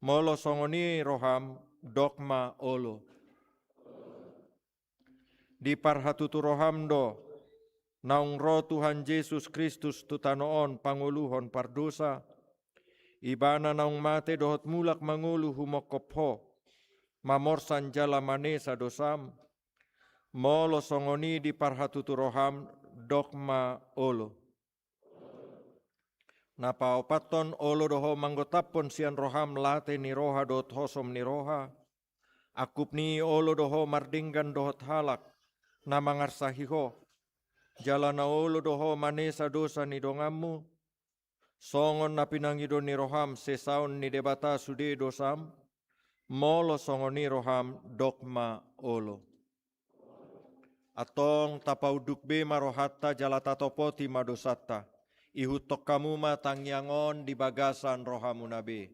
molo songon i roham, dok ma olo. Diparhatutu roham do, naung ro Tuhan Jesus Kristus tu tano on pangoluhon pardosa, Ibana naung mate dohot mulak mangolu humongkop ho, mamorsan jala manesa dosam, molo songon i diparhatutu roham, dok ma olo. Na paopathon, olo do ho manggotaphon sian roham late ni roha dohot hosom ni roha. Angkup ni i, olo do ho mardenggan dohot halak na mangarsahi ho, jala na olo do ho manesa dosa ni donganmu, songon na pinangido ni roham sesaon ni Debata sude dosam, molo songon i roham, dok ma olo. Antong tapaunduk be ma rohanta jala tatopoti ma dosanta. Ihuthon hamu ma tangiang on di bagasan rohamuna be.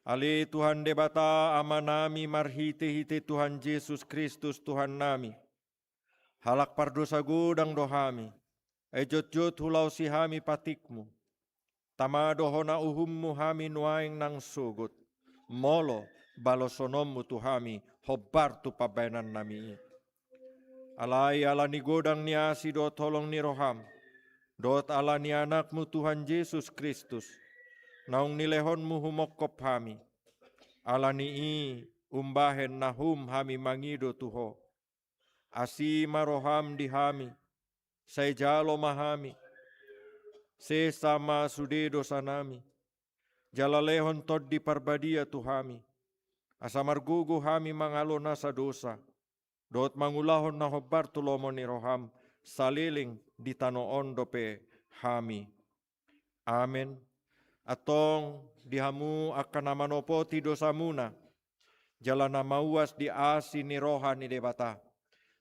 Ale Tuhan Debata, Amanami, marhitehite Tuhan Jesus Kristus Tuhannami, halak pardosa godang do hami, ai jotjot hulaosi hami patikmu. Tama do hona uhummu hami nuaeng nang sogot, molo balosononmu tu hami hombar tu pambahenannami i. Alai ala ni godang ni asi dohot holong ni roham, dohot ala ni Anakmu Tuhan Jesus Kristus, naung nilehonmu humongkop hami, ala ni i umbahen nahum hami mangido tu ho. Asi ma roham di hami, sai jalo ma hami, sesa ma sude dosanami, jala lehon Tondi Parbadia tu hami, asa margogo hami mangalo nasa dosa, dohot mangulahon na hombar tu lomo ni roham, saleleng di tano on dope hami. Amen. Antong di hamu angka na manopoti dosamuna, jala na mauas di asi ni roha ni Debata,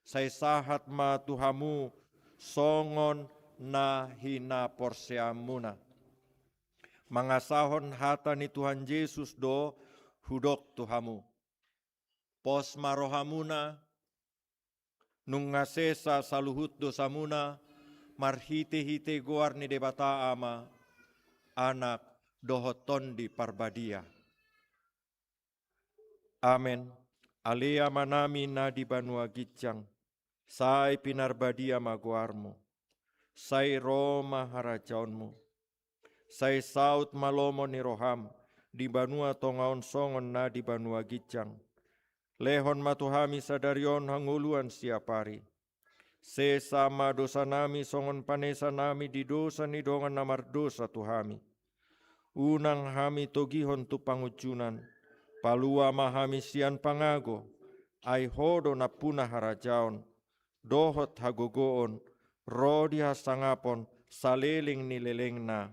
sai sahat ma tu hamu songon na hinaporseaonmuna. Mangasahon hata ni Tuhan Jesus do hudok tu hamu. Pos ma rohamuna, nunga sesa saluhut dosamuna, marhitehite goar ni Debata Ama, Anak, dohot Tondi Parbadia. Amen. Ale Amanami na di banua ginjang, sai pinarbadia ma goarmu. Sai ro ma harajaonmu. Sai saut ma lomo ni roham di banua tonga on songon na di banua ginjang. Lehon ma tu hami sadari on hangoluan siapari. Sesa ma dosanami songon panesanami di dosa ni dongan na mardosa tu hami. Unang hami togihon tu pangunjunan, palua ma hami sian pangago, ai ho do nampuna harajaon, dohot hagogoon, ro di hasangapon, saleleng ni lelengna.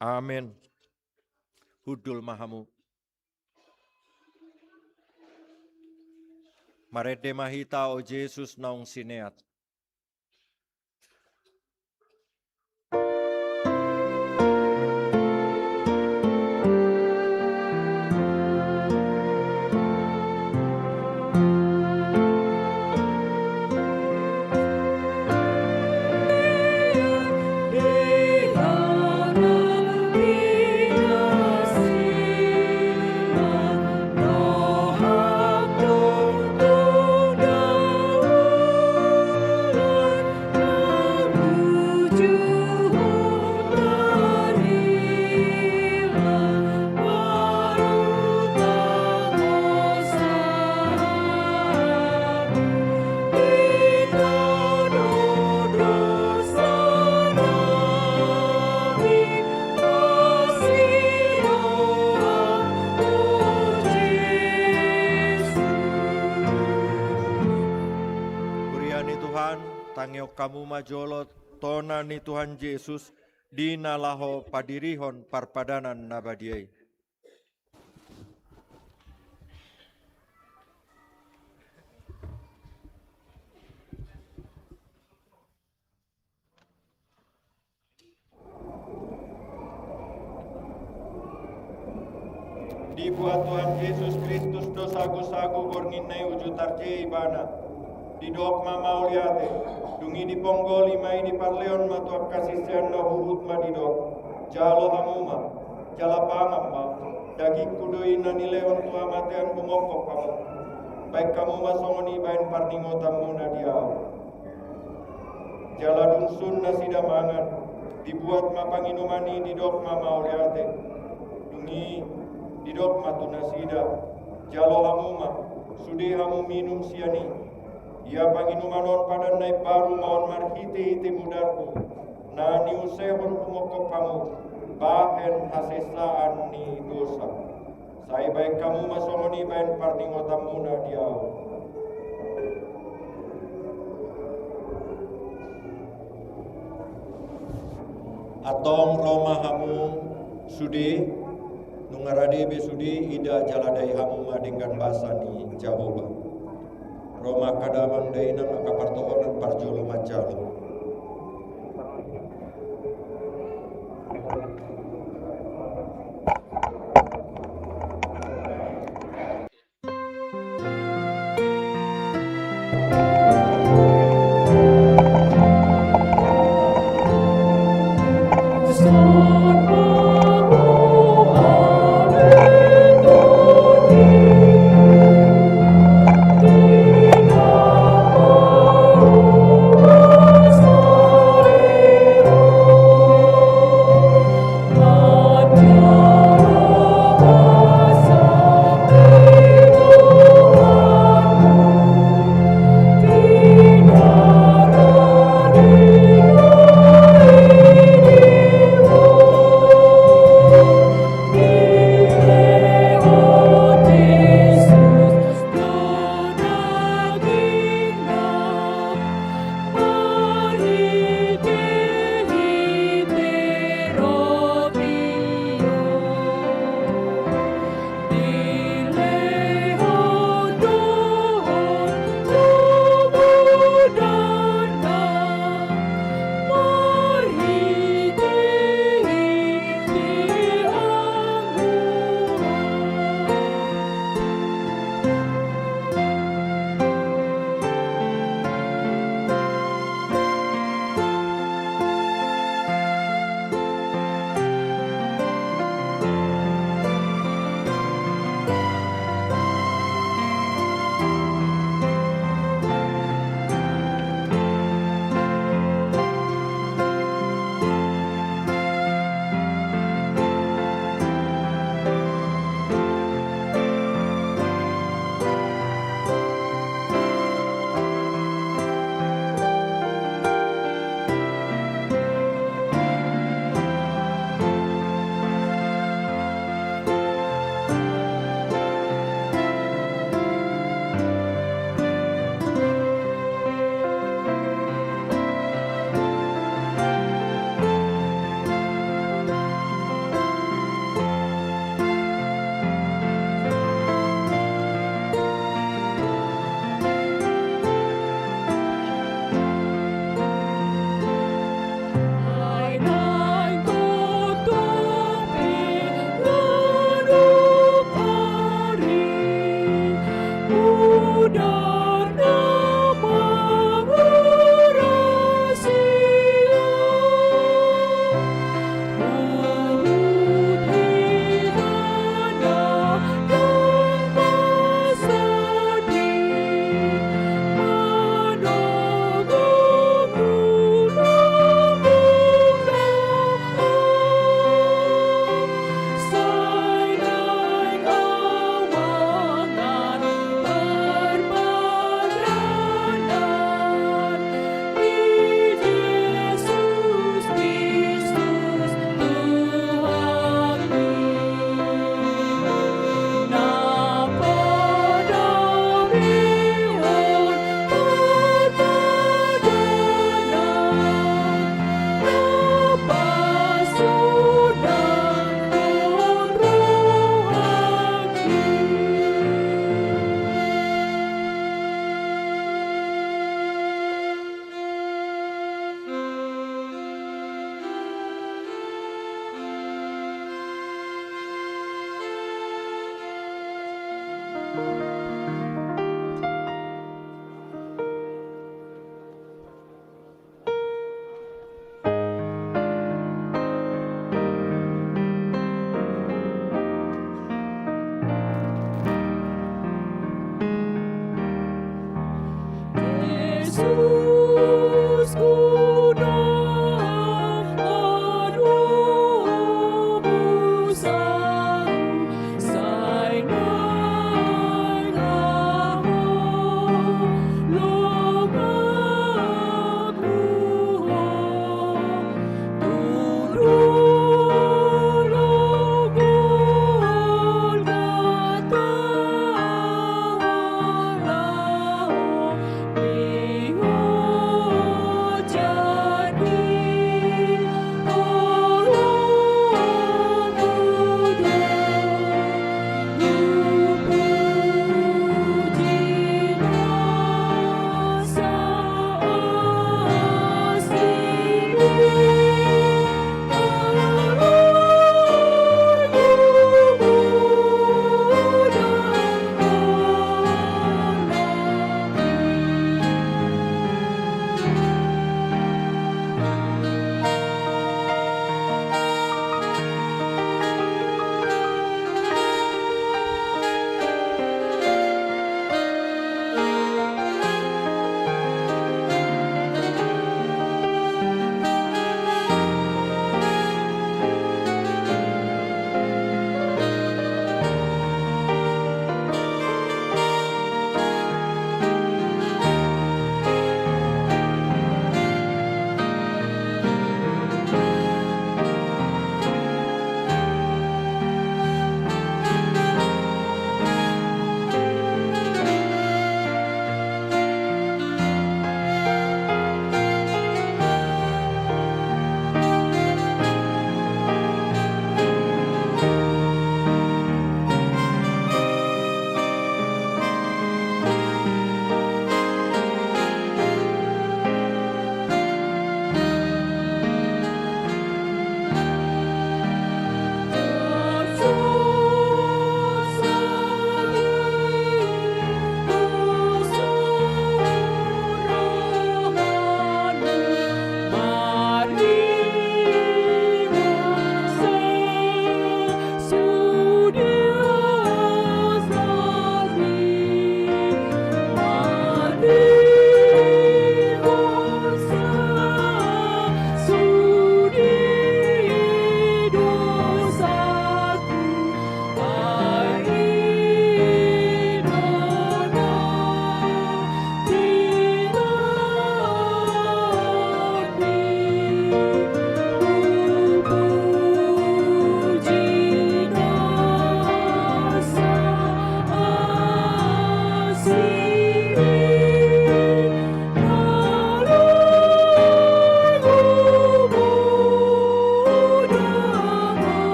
Amen. Hundul ma hamu. Marende ma hita, o Jesus naung sineat. Huria ni Tuhan, tangihon hamu ma jolo tona ni Tuhan Jesus, di na laho padirihon parpadanan na badia i. Dibuat Tuhan Jesus Kristus do sagusagu borngin na i uju tarjei ibana. Didok ma mauliate, dung i diponggoli ma i, diparlehon ma tu angka siseanna, huhut ma didok: Jalo hamu ma, jala pangan ma, dagingku do i na nilehon tu hamatean humongkop hamu. Baen hamu ma songon i baen parningotanmuna di ahu. Jala dung sun nasida mangan, dibuat ma panginuman i, didok ma mauliate. Dung i didok ma tu nasida: Jalo hamu ma, sude hamu minum sian i. Ia panginuman on padan na imbaru ma on marhitehite mudarhu, na niusehon humongkop hamu bahen hasesaan ni dosa. Sai baen hamu ma songon i baen parningotanmuna di ahu. Antong ro ma hamu sude, nunga rade be sude, ida jala dai hamu ma denggan basa ni Jahowa. Ro ma angka damang dainang, angka partohonan parjolo manjalo.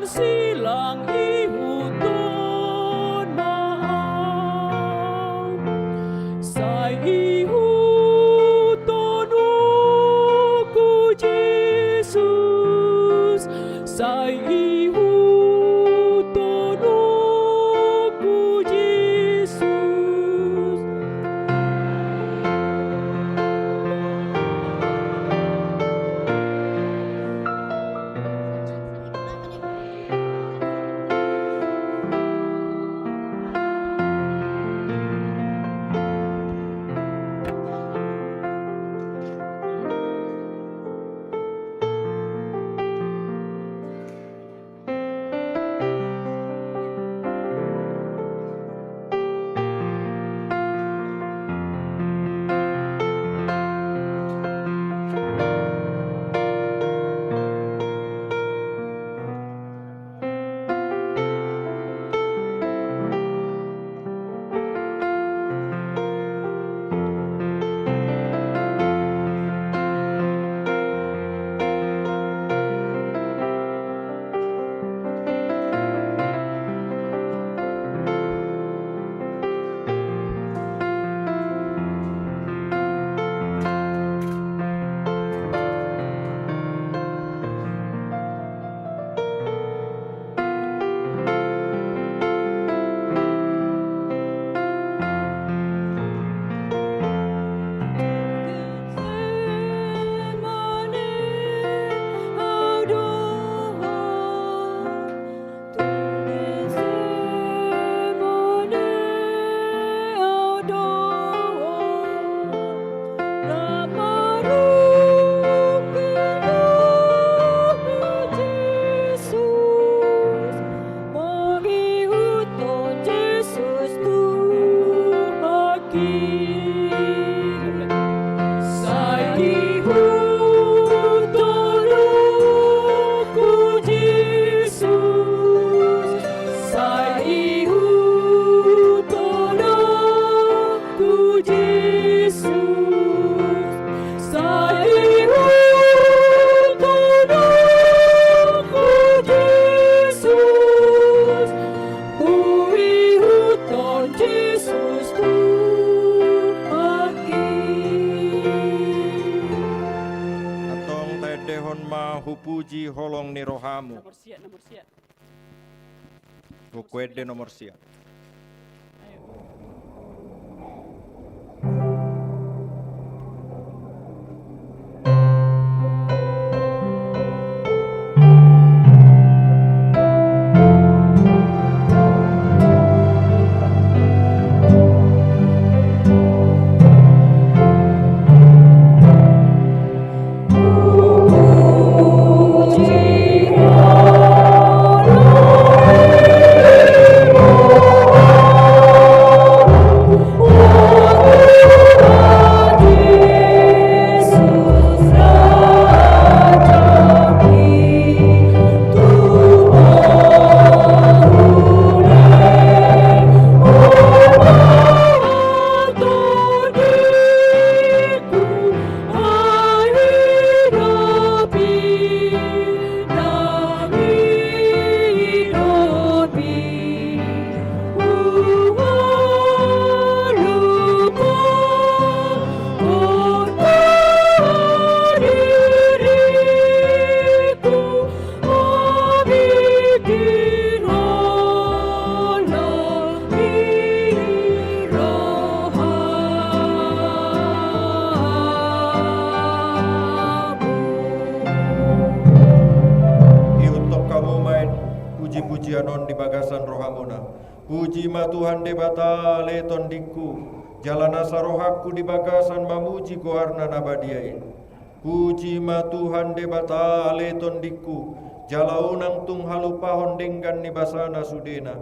Silang ihuthon ma ahu, sai ihuthon ahu tu Jesus, sai ihuthon ahu tu Jesus. Sai ihuthon ahu tu Jesus, sai ihuthon ahu tu Jesus, huihuthon Jesus Tuhanki. Antong taendehon ma hupuji holong ni rohamu. Nomor sia, nomor sia. Hukuende nomor sia. Ihuthon hamu ma puji-pujian on di bagasan rohamuna. Puji ma Tuhan Debata ale tondingku, jala nasa rohangku di bagasan mamuji goarna na badia i. Puji ma Tuhan Debata ale tondingku, jala unang tung halupahon denggan ni basana sudena.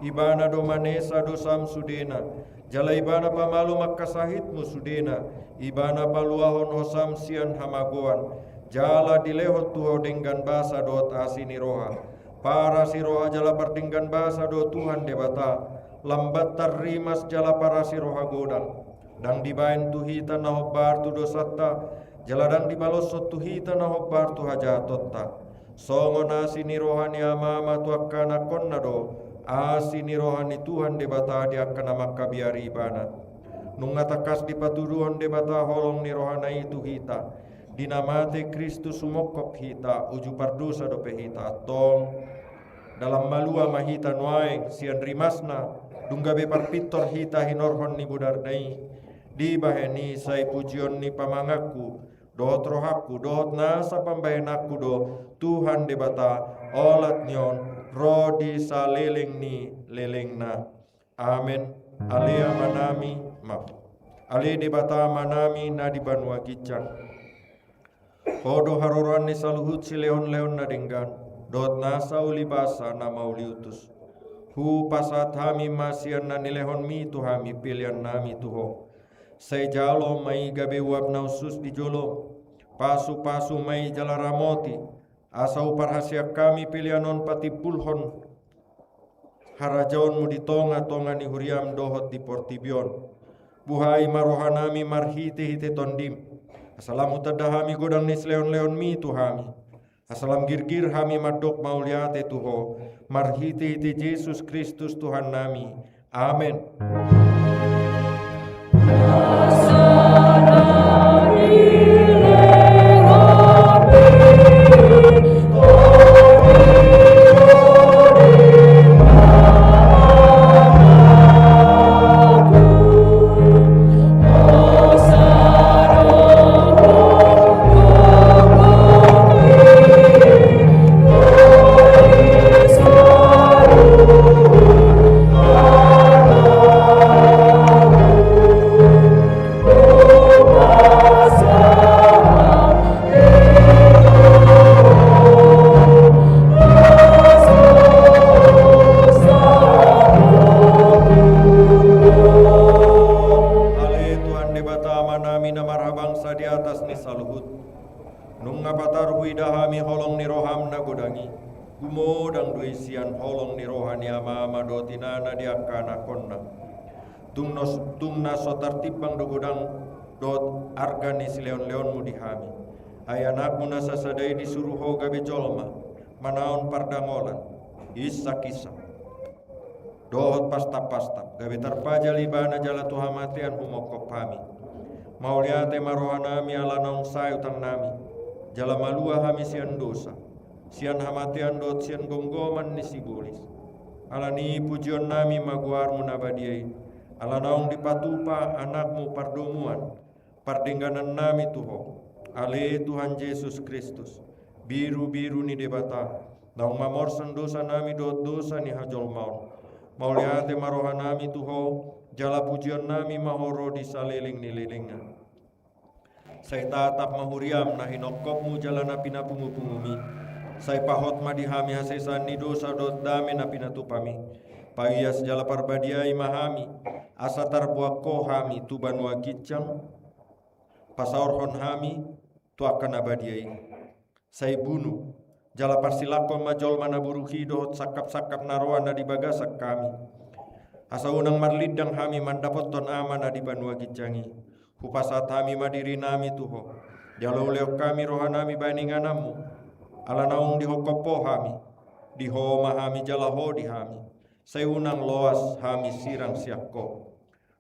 Ibana do manesa dosam sudena, jala ibana pamalum angka sahitmu sudena. Ibana paluahon hosam sian hamagoan, jala dilehon tu ho denggan basa dohot asi ni roha. Parasi roha jala pardenggan basa do Tuhan Debata, lambat tarrimas jala parasi roha godang. Ndang dibaen tu hita na hombar tu dosanta, jala ndang dibaloshon tu hita na hombar tu hajahatonta. Songon asi ni roha ni Ama ma tu angka anakkonna do asi ni roha ni Tuhan Debata di angka na mangkabiari Ibana. Nunga tangkas dipatuduhon Debata holong ni rohana i tu hita, di na mate Kristus humongkop hita, uju pardosa dope hita antong. Dalan malua ma hita nuaeng sian rimasna, dung gabe parpintor hita hinorhon ni bodarna i. Dibahen i sai pujion ni pamanganku, dohot rohangku, dohot nasa pambahenanku do Tuhan Debata, olat ni on, ro di saleleng ni lelengna. Amen. Ale Amanami, maaf. Ale Debata Amanami na di banua ginjang. Ho do haroroan ni saluhut silehonlehon na denggan, dohot nasa uli basa na mauliutus. Hupasahat hami ma sian na nilehonmi tu hami peleannami tu Ho. Sai jalo ma i gabe uap na hushus di jolo. Pasupasu ma i jala ramoti, asa huparhaseang hami pelean on patimbulhon harajaonmu di tongatonga ni huriam dohot di portibi on. Buhai ma rohanami marhitehite Tondim, asa lam hutanda hami godang ni silehonlehonmi tu hami. Asa lam girgir hami mandok mauliate tu Ho, marhitehite Jesus Kristus Tuhannami. Amen. Ale Tuhan Debata Amanami na marhabangsa di atas ni saluhut. Nunga patar huida hami holong ni roham na godang i. Gumodang do i sian holong ni roha ni amama dohot inana di angka anakkonna. Tung na so, tung na so tartimbang do godang dohot arga ni silehonlehonmu di hami. Ai anakmu na sasada i disuru ho gabe jolma, manaon pardangolan, insakinsak, dohot pastampastap, gabe tarpajal ibana jala tu hamatean humongkop hami. Mauliate ma rohanami ala naung sae utangnami, jala malua hami sian dosa, sian hamatean dohot sian gomgoman ni sibolis. Alani i pujionnami ma goarmu na badia i, ala naung dipatupa anakmu pardomuan, pardengganannami tu ho. Ale Tuhan Jesus Kristus, birubiru ni Debata, naung mamorsan dosanami dohot dosa ni hajolmaon. Mauliate ma rohanami tu ho, jala pujionnami ma ho ro di saleleng ni lelengna. Sai tatap ma huriam na hinongkopmu jala na pinapungupungumi. Sai pahot ma di hami hasesaan ni dosa dohot dame na pinatupami. Paias jala parbadiai ma hami, asa tarboan ho hami tu banua ginjang, pasaorhon hami tu angka na badia i. Sai bunu, jala parsilangkon ma jolma na buruk i dohot sangkapsangkap na roa na di bagasan hami. Asa unang marlindang hami mandapothon Ama na di banua ginjang i. Hupasahat hami ma dirinami tu ho, jala hulehon hami rohanami bahen ingananmu. Ala naung dihongkop ho hami, di ho ma hami jala ho di hami. Sai unang loas hami sirang sian ho.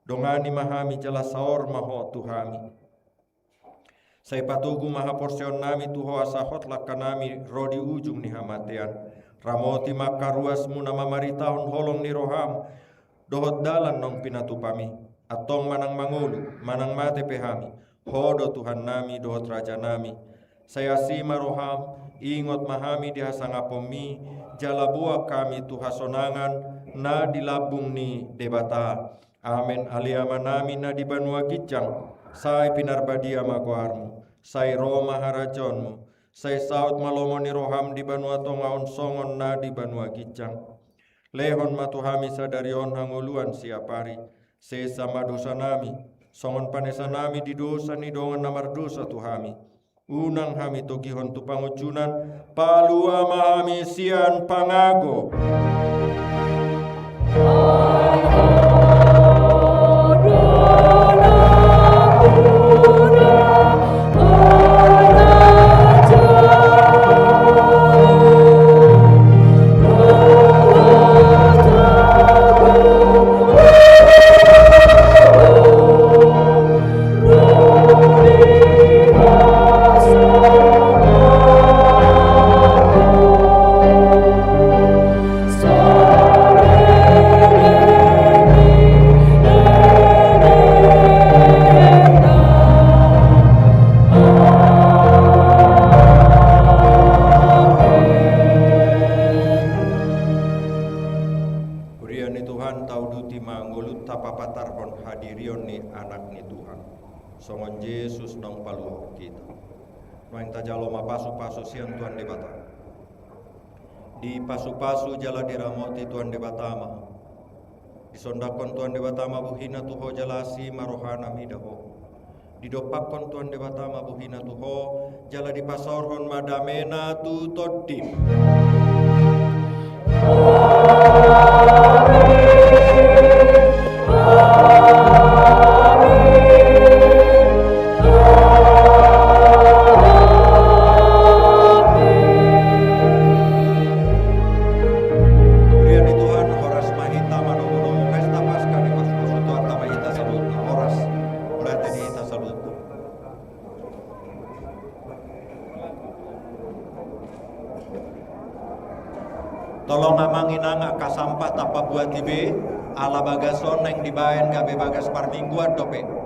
Dongani ma hami jala saor ma ho tu hami. Sai patogu ma haporseaonnami tu ho asa hot langkanami ro di ujung ni hamatean. Ramoti ma angka ruasmu na mamaritahon holong ni roham dohot dalan naung pinatupami. Antong manang mangolu, manang mate pe hami, ho do Tuhannami dohot Rajanami. Sai asi ma roham, ingot ma hami di hasangaponmi, jala boan hami tu hasonangan na di lambung ni Debata. Amen. Ale Amanami na di banua ginjang, sai pinarbadia ma goarmu, sai ro ma harajaonmu, sai saut ma lomo ni roham di banua tonga on songon na di banua ginjang. Lehon ma tu hami sadari on hangoluan siapari. Sesa ma dosanami, songon panesanami di dosa ni dongan na mardosa tu hami. Unang hami togihon tu pangunjunan, palua ma hami sian pangago. Anak ni Tuhan, songon Jesus naung paluahon hita. Nuaeng tajalo ma pasupasu sian Tuhan Debata. Dipasupasu jala diramoti Tuhan Debata ma ho. Disondangkon Tuhan Debata ma bohina tu ho jala asi ma rohana mida ho. Didompakkon Tuhan Debata ma bohina tu ho, jala dipasaorhon ma damena tu tondim. Huria ni Tuhan, horas ma hita manomu-nomu pesta Paskah, dipasupasu Tuhanta ma hita saluhutna. Horas, mauliate di hita saluhutna. Tolong amang inang, angka sampah tapabuati be, ala bagas on naeng dibaen gabe bagas parmingguan dope.